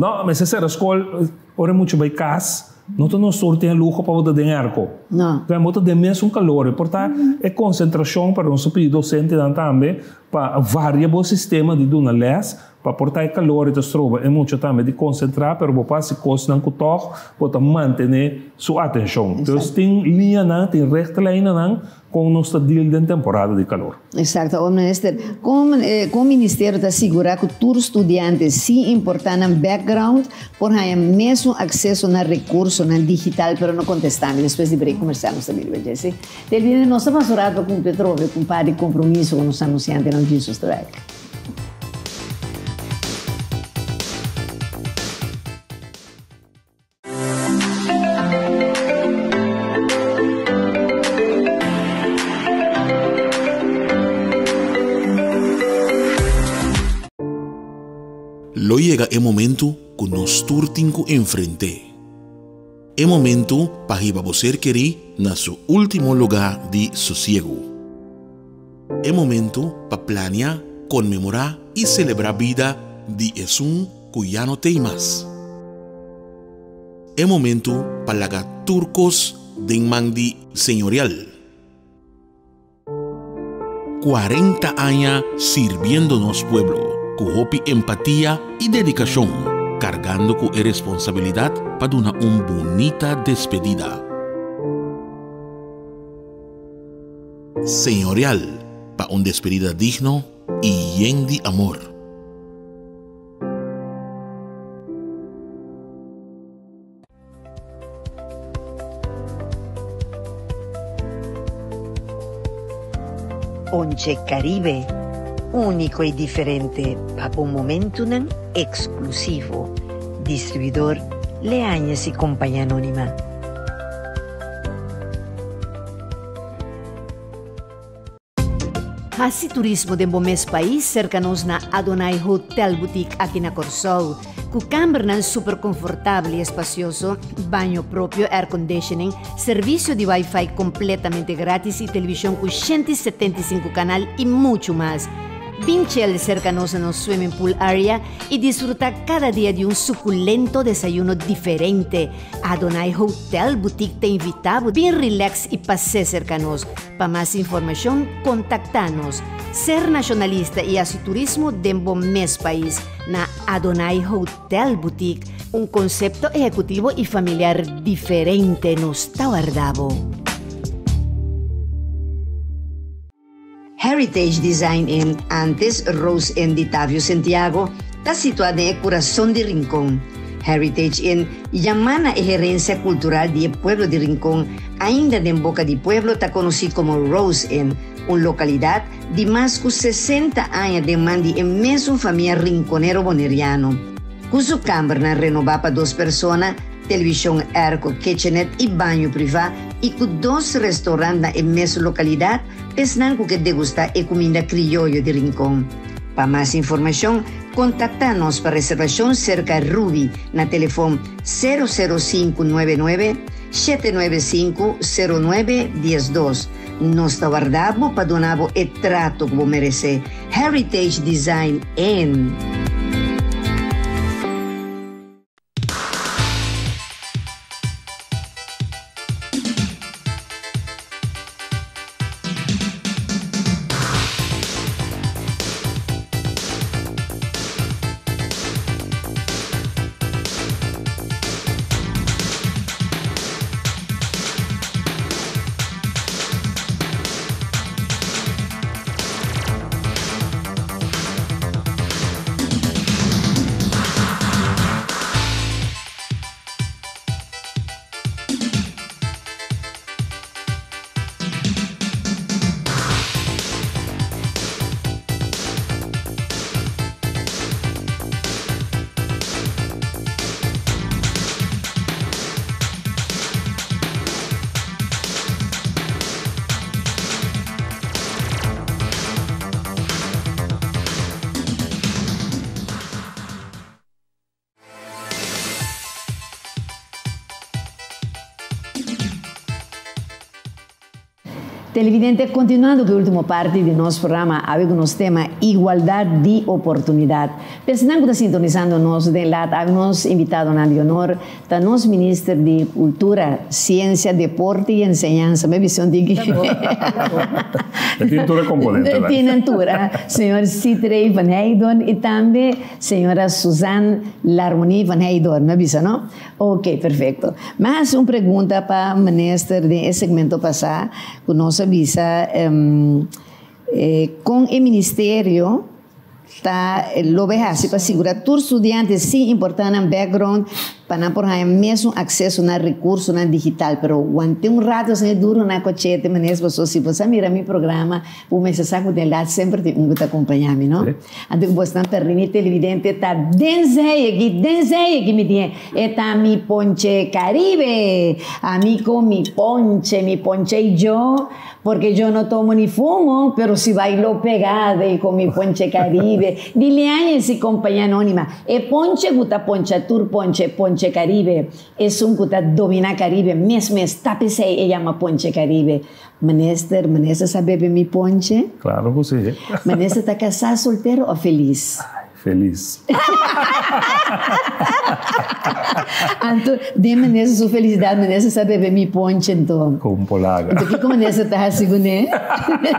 no mester sera skol, ora e mucha bai kas no ta nos tur tin e luho pa bo ta den airco. Bo ta den mesun kalor. E por ta e konsentrashon, pero nos ta pidi dosentenan tambe pa varia bo sistema di duna les Pa por ta e calor e ta stroba e mucha tambe di concentra pero bo por haci cosnan cu tog bo ta mantene su atencion. Dus tin liñanan, tin richtlijnennan con nos ta deal den temporada di calor. Exacto. Awor Minister, con con Ministerio ta sigura cu tur studiante sin importa nan background por haña mesun acceso na recursonan digital? Pero no contesta mi, despues di break comercial nos ta bini pa dje, si? Televidente, nos ta pasa un rato pa cumpli atrobe cu un par di compromiso cu nos anunciantenan Jesus ta bek. Lo yega e momento ku nos tur tin ku enfrent'é. E momento pa hiba bo ser kerí na su último lugá di sosiegu. E momento pa plania, konmemorá i selebrá bida di esun ku ya no t'ei mas. E momento pa laga tur kos den man di Señorial. 40 aña sirbiendo nos pueblo ku hopi empatia i dedikashon, kargando ku e responsabilidat pa duna un bunita despedida. Señorial pa un despedida digno y yen di amor. Ponche Caribe, úniko i diferente pa bo momentunan eksklusivo. Distribuidor Leañez y Compañía Anónima. Hasi turismo den bo mes pais serka nos na Adonai Hotel Boutique aki na Kòrsou. Ku kambernan super konfortabel i espasioso, baño propio, air conditioning, servisio di wifi kompletamente gratis i televishon ku 175 kanal i muchu mas. Bin chel serka nos na nos swimming pool area i disfrutá kada dia di un sukulento desayuno diferente. Adonai Hotel Boutique ta invitá bo bin relax i pas'é serka nos. Pa mas informashon kontaktá nos. Ser nashonalista i hasi turismo den bo mes pais na Adonai Hotel Boutique, un konsepto ehekutivo i familiar diferente nos ta warda bo. Heritage Design Inn, antes Rose Inn di Tavio Sentiago, ta situá den e kurason di Rincon. Heritage Inn yamá na e herensia kultural di e pueblo di Rincon, ainda den boka di pueblo ta konosí komo Rose Inn, un lokalidat di mas ku 60 aña den man di e mesun famia rinconero boneriano. Ku su kambernan renobá pa dos persona, televishon airco, kitchenette i baño privá, i ku dos restaurant na e mes lokalidat pa esnan ku ke degustá e kuminda krioyo di Rincon. Pa mas informashon, kontaktá nos pa reservashon serka Ruby na telefon sero sero sinku nuebe nuebe, shete nuebe sinku, sero nuebe diesdos. Nos ta warda bo pa duna bo e trato ku bo meresé. Heritage Design Inn. Televidente, continuando cu e ultimo parti di nos programa, awe cu nos tema Igualdad di Oportunidad. P'esnan cu ta sintonisando nos den lat, awe nos invitadonan di honor Ta nos minister di Cultura, Ciencia, Deporte y Enseñansa, mi vision tin ki. E tin tur e componentenan. Tin tur, señor Sitrey van Heydoorn y tambe señora Suzanne Larmonie van Heydoorn, mi a bisa no? Ok, perfecto. Mi a haci un pregunta pa minister den e segmento pasa cu nos a bisa con e ministerio Ta lo bay haci pa sigura tur studiante sin importa nan background pa nan por haya mesun acceso na recursonan digital. Pero wante un rato asina duro na cochete manes boso si bo sa mira mi programa bo mester sa cu den laat semper tin un cu ta acompaña mi no. Anto cu bosnan perdi mi televidente ta den zey aki den zey aki mi tin e ta mi ponche caribe ami con mi ponche mi ponche y yo. Porque yo no tomo ni fumo, pero si bailo pegado y con mi ponche caribe. Di Leañez y Compañía Anónima. E ponche cu ta poncha tur ponche, ponche caribe. Esun cu ta domina Caribe mes mes, ta p'esey e yama ponche caribe. Minister, minister sa bebe mi ponche? Claro cu si. Minister ta casá, soltero o feliz? Felis. Anto, den Menezes su felicidad, Menezes sa bebe mi ponche anto. Con polaga. Anto kiko Menezes ta haci cune?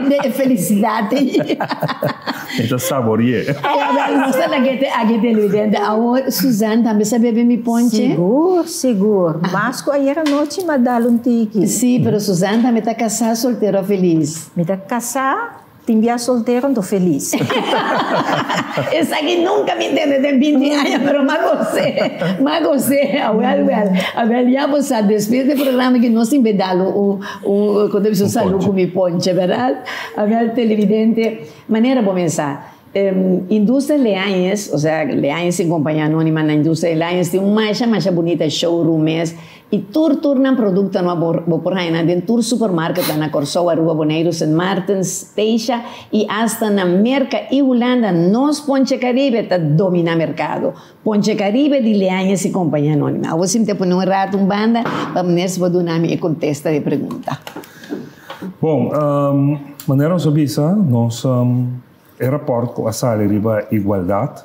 Den e felicidad ei. E ta saborie. Nos ta laga te aki televidente. Awor, Suzanne tambe sa bebe mi ponche? Sigur, sigur. Mas cu ayer anochi mi a dal un tiki. Si, pero Suzanne tambe ta casá, soltero o felis? Mi ta casá. Tin bia soltero anto felis. Esaki nunca mi tende den binti aña pero m'a gos'é, m'a gos'é. Awel wel, awel ya bo sa despues di e programa aki nos tin be dal un un con ta bisa un salu cu mi ponche berdad? Awel televidente manera bo mesa Industria Leañez osea Leañez tin compañia anonima na Industria Leañez tin un masha masha bunita showroom mes. I tur tur nan produktonan bo bo por haña nan den tur supermarketnan na Kòrsou, Aruba, Boneiru, Sint Maarten, Statia i asta na Merka i Hulanda. Nos Ponche Caribe ta dominá merkado. Ponche Caribe di Leañez i Compañia Anónima. Awor si mi ta pone un ratu un banda pa meneer si por duna mi e kontesta di e pregunta. Bon, manera nos a bisa, nos E rapòrt ku a sali riba igualdat,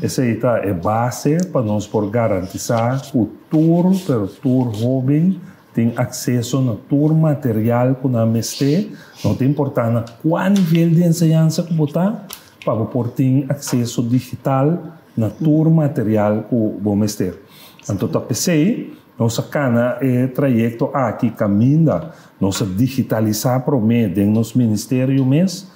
esei ta e base pa nos por garantisá ku tur, pero tur hóben tin akseso na tur material ku nan mester, no ta importá na kua nivel di enseñansa ku bo ta, pa bo por tin akseso digital na tur material ku bo mester. Anto ta p'esei nos a kana e trayekto aki kaminda nos a digitalisá promé den nos ministerio mes.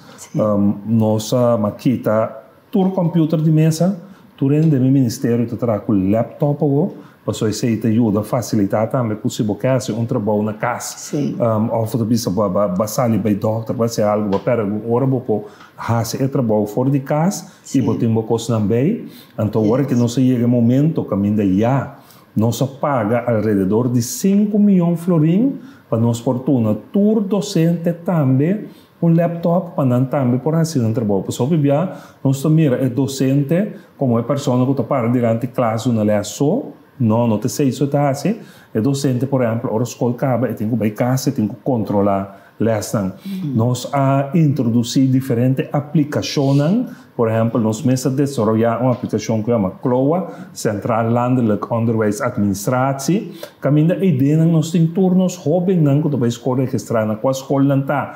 Nos a kita tur kòmpiuter di mesa, tur hende den mi ministerio ta traha ku lèptòp awor, pasobra esei ta yuda fasilitá tambe ku si bo ke hasi un trabou na kas òf bo ta bisa bo a sali bai dòkter bo a hasi algu, bo a pèrdè algun ora, bo por hasi e trabou for di kas i bo tin bo kosnan bei. Anto awor ke nos a yega e momento kaminda ya. Nos a paga alrededor di 5 mion florin pa nos por duna tur docente tambe un laptop pa nan tambe por haci nan trabou. Pasobra bia nos ta mira e docente como e persona cu ta para dilanti klas duna les so. No, no ta esey so e ta haci. E docente, por ehempel, ora scol caba e tin cu bay cas, e tin cu controla lesnan. Nos a introduci diferente aplicacionnan. Por ehempel, nos mes a desaroyá un aplikashon ku yama CLOA, Centraal Landelijk Onderwijs Administratie, kaminda eidennan nos tin tur nos hóbennan ku ta bai skol registrá na kua skol nan ta.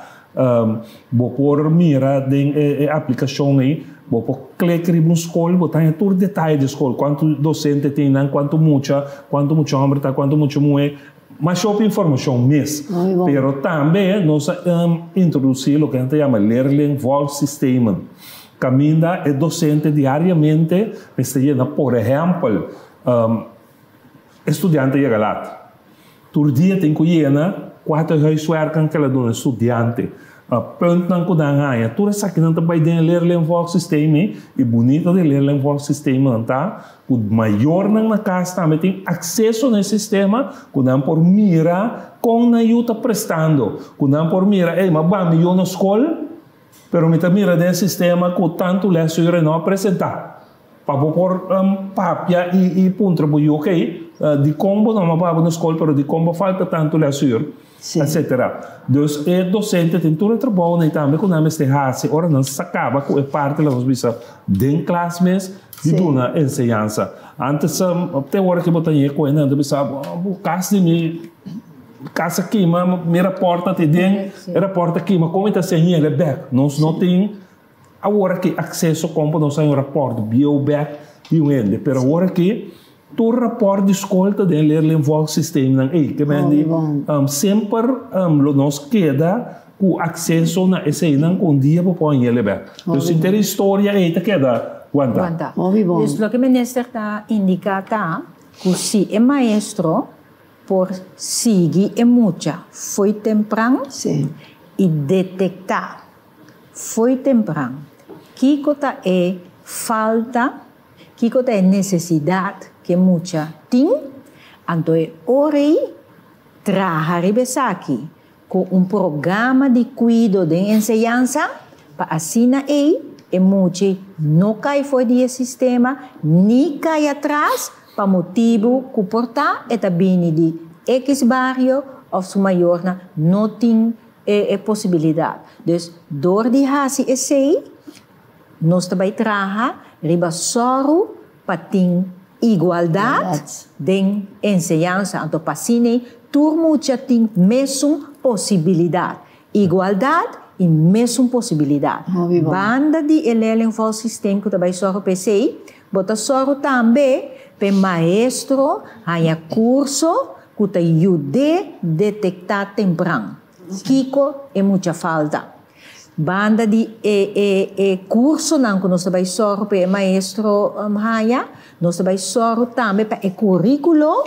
Bo por mira den e aplikashon ei, bo por klik riba un skol, bo ta haña tur detaye di e skol, kuantu dosente tin nan, kuantu mucha, kuantu mucha hòmber ta, kuantu mucha muhé. Mas hopi informacion mes. Pero tambe nos a introduci loke nan ta yama leerlingvolgsystemen. Caminda e docente diariamente mester yena, por ehempel, e studiante yega lat. Tur dia tin cu yena cuater huiswerken cu el a duna e studiante. Puntnan ku nan haña, tur esakinan ta bai den e leerlingvolgsysteem ei. E bunita di e leerlingvolgsysteemnan ta ku mayornan na kas tambe tin akseso na e sistema, ku nan por mira kon nan yu ta prestando, ku nan por mira, ey, m'a ba mi yu na skol, pero mi ta mira den e sistema ku tantu lès yu no a presentá. Pa bo por papia i puntra bo yu, okey, dikon bo no a ba bo na skol, pero dikon bo falta tantu lès yu? Etcetera. Dus e docente tin tur e trabounan y tambe cu nan mester haci ora nan sa caba cu e parti laga nos bisa den klas mes di duna enseñansa. Antes te ora cu bo ta yega cu nan ta bisa bo cas di mi cas a kima mi raport a te den e raport a kima como mi ta haci a yega bek? Nos no tin awor aki acceso con pa nos haña un raport bieu bek di un hende pero awor aki Tur rapòrt di skol ta den leerlingvolgsysteemnan ei. Ke men di semper lo nos keda ku akseso na eseinan ku un dia bo por hañ'é bèk. Dus henter e historia ei ta keda wanta. Dus loke minister ta indiká ta ku si e maestro por sigui e mucha fo'i tempran i detektá fo'i tempran kiko ta e falta Kiko ta e nesesidat ku e mucha tin? Anto e ora ei traha riba esaki ku un programa di kuido den enseñansa pa asina ei e mucha no kai for di e sistema ni kai atras pa motibu ku por ta e ta bini di ekis bario òf su mayornan no tin e posibilidat. Dus dor di hasi esei Nos ta bai traha riba sòru pa tin igualdat den enseñansa, anto pa asina tur mucha tin mesun posibilidat. Igualdat i mesun posibilidat. Banda di e leerlingvolgsysteem ku ta bai sòru pa esei, bo ta sòru tambe pa e maestro haña kurso ku ta yud'é detektá tempran kiko e mucha falta. Banda di e e e kursonan ku nos ta bai sòru pa e maestro haña, nos ta bai sòru tambe pa e kuríkulo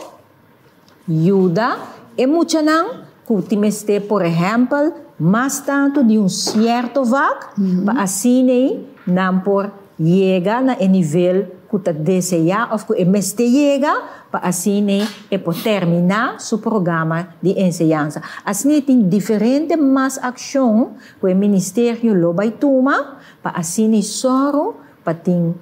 yuda e muchanan ku tin mester, por ehèmpel, mas tantu di un sierto vak pa asina nan por yega na e nivel ku ta deseá òf ku e mester yega pa asina e por terminá su programa di enseñansa. Asina tin diferente mas akshon ku e ministerio lo bai tuma pa asina sòru pa tin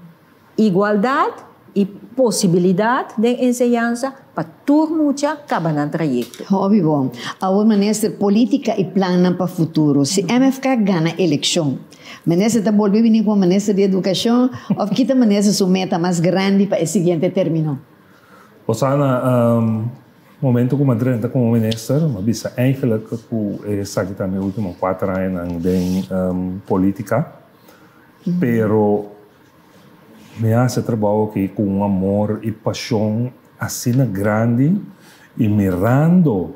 igualdat i posibilidat den enseñansa pa tur mucha kaba nan trayekto. Hopi bon. Awor Minister, politica y plannan pa futuro. Si MFK gana eleccion, Minister ta bolbe bini como Minister di Educacion of ki ta Minister su meta mas grandi pa e siguiente termino? Osana, momento cu mi a drenta como Minister, mi a bisa eigenlijk cu esaki ta mi ultimo cuater añanan den politica, pero Mi a hasi e trabou aki ku un amor i pashon asina grandi i mirando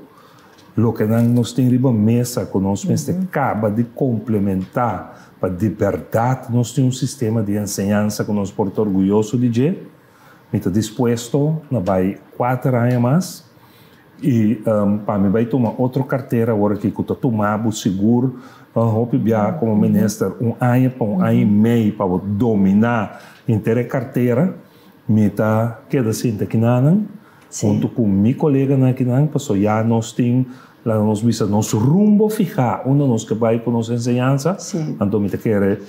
loke nan nos tin riba mesa ku nos mester kaba di komplementá pa di bèrdat nos tin un sistema di enseñansa ku nos por ta orguyoso di dje, mi ta dispuesto na bai kuater aña mas I pa mi bai tuma otro kartera awor aki ku ta tuma bo sigur hopi bia komo minister un aña pa un aña i mei pa bo dominá henter e kartera, mi ta keda sinta kinanan. Huntu ku mi koleganan akinan, paso ya nos tin, laga nos bisa, nos rumbo fihá unda nos ke bai ku nos enseñansa. Anto mi ta kere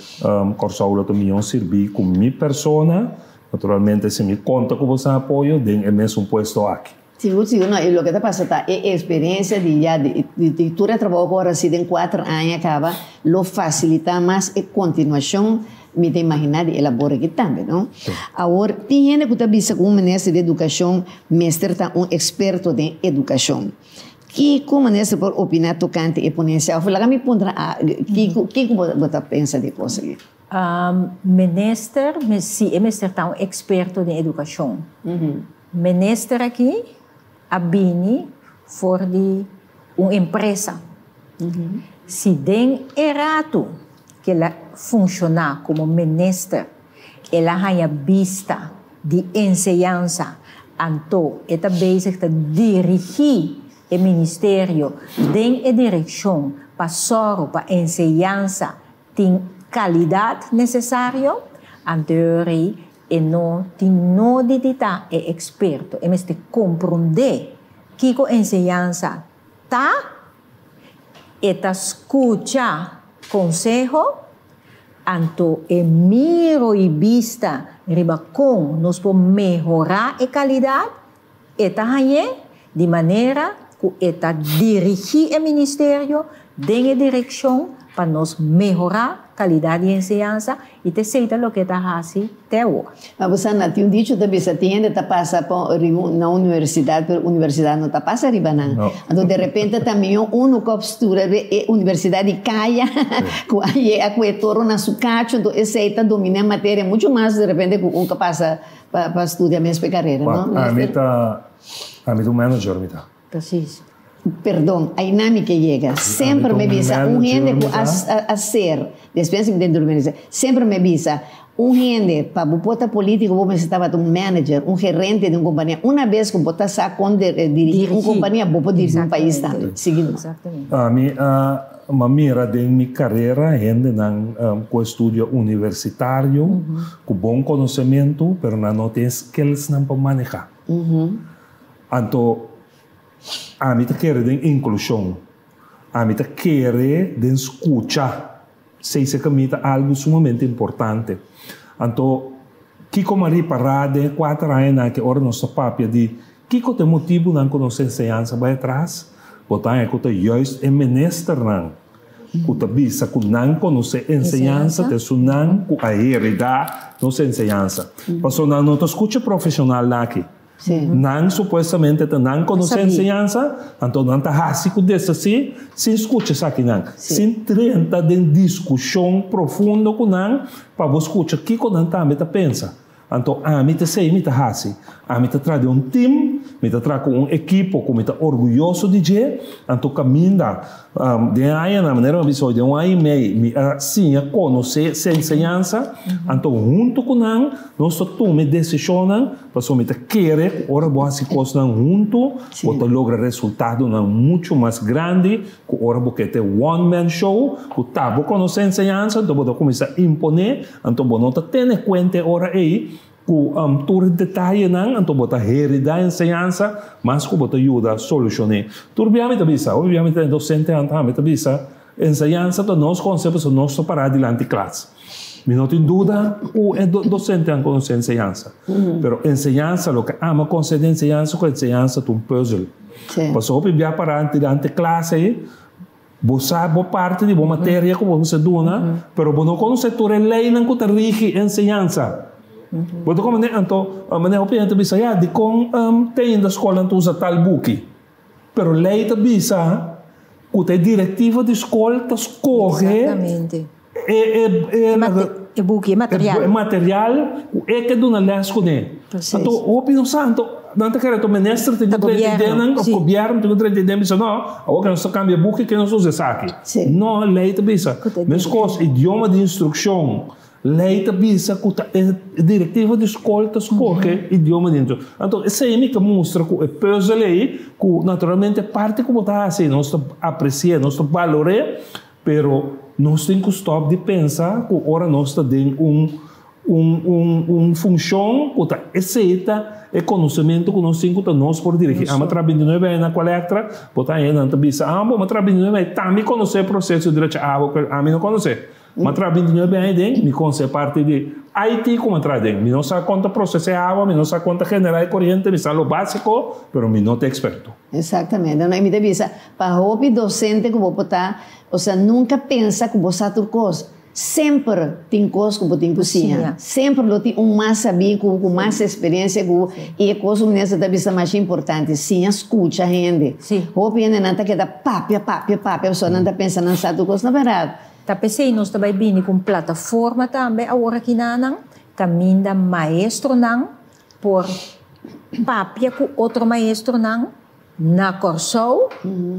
Kòrsou lo ta mihó sirbí ku mi persona, naturalmente si mi konta ku boso apoyo den e mesun puesto aki. Sigur, sigur. No, i loke ta pasa ta e eksperensia di ya di di tur e trabou ku a hasi den kuater aña kaba lo fasilitá mas e kontinuashon Mi ta imaginá di e labor aki tambe, no? Awor, tin hende ku ta bisa ku un minister di edukashon mester ta un eksperto den edukashon. Kiko minister por opiná tokante e ponensia? Òf laga mi puntra a kiko kiko bo ta pensa di e kos aki? Minister, si e mester ta un eksperto den edukashon. Minister aki a bini for di un empresa. Si den e ratu ku el a funshoná komo minister el a haña bista di enseñansa, anto e ta bezig ta dirigí e ministerio den e direkshon pa sòru pa enseñansa tin kalidat nesesario, anto e E no tin nodi di ta e eksperto, e mester komprondé kiko enseñansa ta, e ta skucha konseho, anto e miro i bista riba kon nos por mehorá e kalidat, e ta hañ'é di manera ku e ta dirigí e ministerio den e direkshon pa nos mehorá kalidat di enseñansa i ta esei ta loke e ta hasi te awor. Ma bo sa na tin un dicho ta bisa tin hende ta pasa pa riba na universidat pero universidat no ta pasa riba nan. Anto de repente ta mihó unu ku a studia riba e universidat di kaya ku a yega ku e toro na su kacho anto esei ta dominá e materia mucho mas de repente ku un ku a pasa Pa studia mes pa e carera, no? Ami ta, ami ta un manager mi ta. Precies. Perdon, ayna mi ke yega. Semper mi bisa un hende ku a a ser, despues mi den durmi, semper mi bisa, un hende pa bo por ta politico bo mester tabata un manager, un gerente di un compania. Una bes ku bo ta sa kon dirigi un compania, bo por dirigi un pais tambe. Sigui no. Ami a M'a mira den mi karera hendenan ku estudio universitario, ku bon konosementu, pero nan no tin e skillsnan pa manehá. Anto, ami ta kere den inklushon. Ami ta kere den skucha. Esei ka mi ta algu sumamente importante. Anto, kiko m'a ripará den e kuater añanan aki ora nos ta papia di Kiko ta e motibunan ku nos enseñansa bai atras? Bo ta haña ku ta juist e ministernan ku ta bisa ku nan konosé enseñansa ta esunnan ku a heredá nos enseñansa. Pasobra nan no ta skucha profeshonalnan aki. Nan supuestamente ta nan konosé enseñansa, anto nan ta hasi ku desasí sin skucha esakinan, sin drenta den diskushon profundo ku nan pa bo skucha kiko nan tambe ta pensa. Anto ami ta esei mi ta hasi. Ami ta traha den un tim, mi ta traha ku un ekipo ku mi ta orguyoso di dje. Anto kaminda den añanan, manera mi a bisa hoy, den un aña i mei mi a siña konosé se enseñansa. Anto huntu ku nan nos ta tuma e desishonnan pasobra mi ta kere ku ora bo hasi kosnan huntu bo ta logra resultadonan muchu mas grandi Ku ora bo ke te one man show, ku ta bo konosé enseñansa, anto bo ta kuminsá imponé, anto bo no ta tene kuenta e ora ei ku tur e detayenan, anto bo ta heridá enseñansa mas ku bo ta yuda solushoné. Tur bia mi ta bisa, hopi bia mi ta dosentenan tambe ta bisa, enseñansa ta nos konsepto pasobra nos ta pará dilanti klas. Mi no tin duda ku e dosentenan konosé enseñansa, pero enseñansa, loke ami a konsé di enseñansa ku enseñansa ta un pùzel. Pasobra hopi bia para durante klas ei, bo sa bo parti di bo materia ku bo mester duna, pero bo no konosé tur e leinan ku ta rigi enseñansa. Bo ta komprendé? Anto, manera hopi hende ta bisa, ya, dikon te ainda skolnan ta usa tal buki? Pero lei ta bisa ku ta e direktiva di skol ta skohe e buki, e material. E material ku e ke duna lès kuné. Anto hopi no sa, anto nan ta kere anto minister tin ku trenta idenan òf gobièrnu tin ku trenta idenan bisa no, awor ke nos ta kambia buki ke nos usa esaki. No, lei ta bisa. Meskos idioma di instrukshon, lei ta bisa ku ta e direktiva di skol ta skohe idioma di instrukshon. Anto esei mi ta mustra ku e pùzel ei ku naturalmente parti ku bo ta hasi nos ta apresi'é, nos ta balor'é. Pero nos tin ku stòp di pensa ku ora nos ta den un Un funshon ku ta esei ta e konosementu ku nos tin ku ta nos por dirigí. Ami a traha bintinuebe aña na Aqualectra, bo ta haña nan ta bisa, ah bo, mi a traha bintinuebe aña, tambe konosé e proseso di drecha awa ku ami no konosé. Mi a traha bintinuebe aña den, mi konosé parti di IT ku mi a traha den. Mi no sa kon ta prosesá e awa, mi no sa kon ta generá e koriente, mi sa lo básiko, pero mi no ta eksperto. Exactamente. No, y mi ta bisa, pa hopi docente cu bo por ta, osea, nunca pensa cu bo sa tur cos. Semper tin cos cu bo tin cu siña. Semper lo tin un mas sabí cu bo, cu mas experiencia cu bo. Y e cos cu minister ta bisa masha importante, siña scucha hende. Hopi hendenan ta keda papia, papia, papia, pasobra nan ta pensa nan sa tur cos. No berdad. Ta p'esey nos ta bay bini cu un plataforma tambe awor aki nanan, caminda maestronan por papia cu otro maestronan na Kòrsou,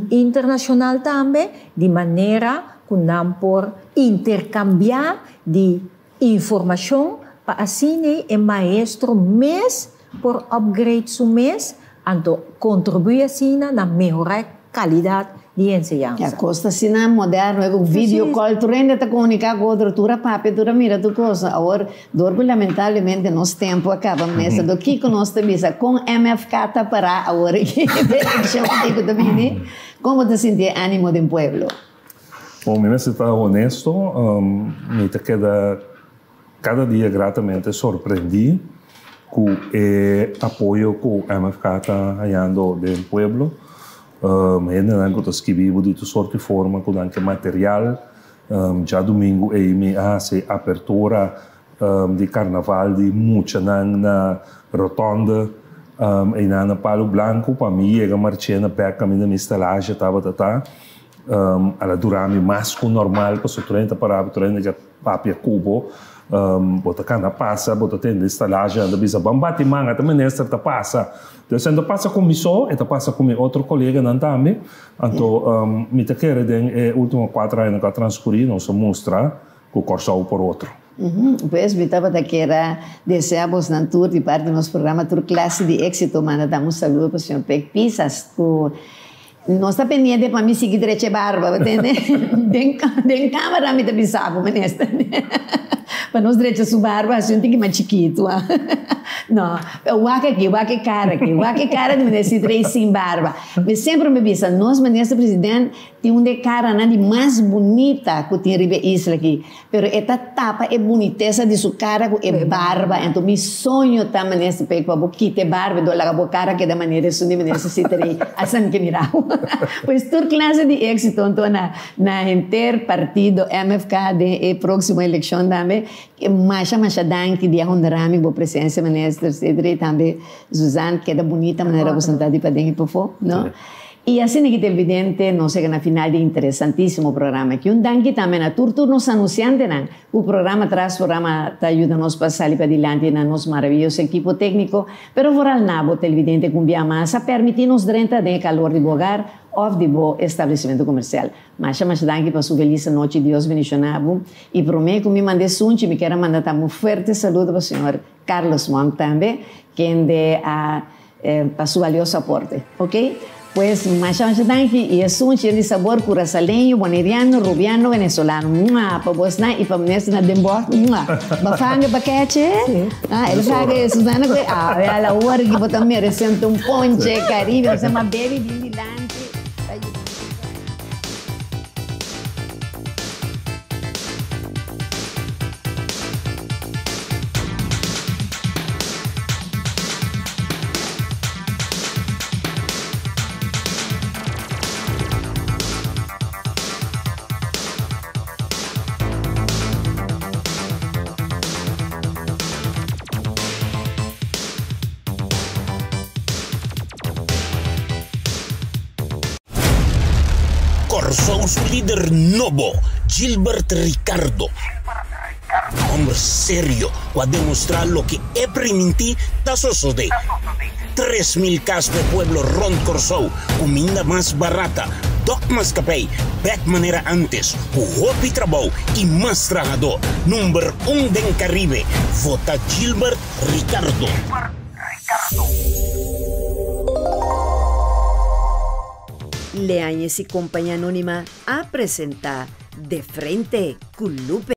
internashonal tambe, di manera ku nan por interkambiá di informashon pa asina e maestro mes por upgrade su mes, anto kontribuí asina na mehorá e kalidat di enseñansa. Ya kos ta asina moderno, e ku video call tur hende ta komuniká ku otro, tur a papia, tur a mira tur kos. Awor Dor ku lamentablemente nos tempu a kaba mester do kiko nos ta bisa kon MFK ta pará awor aki den elekshon aki ku ta bini? Kon bo ta sinti e animo den pueblo? Bon, mi mester ta honesto, mi ta keda kada dia gratamente sorprendí ku e apoyo ku MFK ta hañando den pueblo. Hendenan ku ta skibi bo di tur sorti forma ku nan ke material. Djadumingu ei mi a hasi apertura di karnaval di muchanan na Rotonde einan na Palu Blanku. Pa mi yega Marchena bek kaminda mi stalahe tabata ta. A la dura mi mas ku normal pasobra tur hende ta pará, tur hende ke papia ku bo. Bo ta kana pasa, bo ta tende stalahe nan ta bisa ban bati man, ata minister ta pasa. Entonces e no ta pasa ku mi so, e ta pasa ku mi otro koleganan tambe. Anto mi ta kere den e ultimo kuater añanan ku a transkurí nos a mustra ku Kòrsou por otro. Pues mi tabata kier a desea bosnan tur di parti di nos programa tur klase di éksito. Manda dam un saludo pa señor Pek Pisas ku no sta pendiente pa mi sigui drecha e barba, bo tende? Den den kamera mi ta bisa bo minister pa nos drecha su barba hasi un tiki mas chikitu. No, wak aki, wak e kara aki, wak e kara di minister Citrey sin barba. Mi semper mi bisa, nos minister president tin un di e karanan di mas bunita ku tin riba e isla aki, pero e ta tapa e bunitesa di su kara ku e barba. Enton mi soño ta, minister, p'e ku abo kita e barba enton laga bo kara keda manera esun di minister Sitterey a san ke mira bo. Pues tur klase di éksito enton na na henter partido MFK den e próksimo elekshon tambe. Masha masha danki di a honra mi bo presensia, minister Sitterey, tambe Suzanne, keda bunita manera bo sentá di paden i pafó, no? I asina ki televidente, nos yega na final di e interesantísimo programa aki. Un danki tambe na tur tur nos anunciantenan ku programa tras programa ta yuda nos pa sali padilanti na nos maraviyoso ekipo tékniko, pero vooral na bo televidente ku un bia mas a permití nos drenta den e kalor di bo hogar òf di bo establesimentu komersial. Masha masha danki pa su felis anochi, Dios bendishoná bo. I promé ku mi manda e sunchi mi kier a manda tambe un fuerte saludo pa señor Carlos Monk tambe, kende a pa su valioso aporte. Ok? Pues masha masha danki y esun chen di sabor Curaçaleño, Boneriano, Rubiano, Venezolano. Mua! Pa bosnan y pa minister na Den Bosch. Mua! Bafanga pa keche? Sí. Ah, el sabe, Susana, que a ver, a la hora que bo ta mereciendo un ponche Caribe, o sea, ma baby bien dilanti. Kòrsou su lider nobo, Gilbert Ricardo. Homber serio ku a demostrá loke e primintí ta sosodé. 3000 kas p'e pueblo rònt Kòrsou, kuminda mas barata, dòk mas kapei, bèk manera ántes, ku hopi trabou i mas trahadó. Number un den Karibe, vota Gilbert Ricardo. Leañez y Compañía Anónima a presenta De Frente cu Lupe.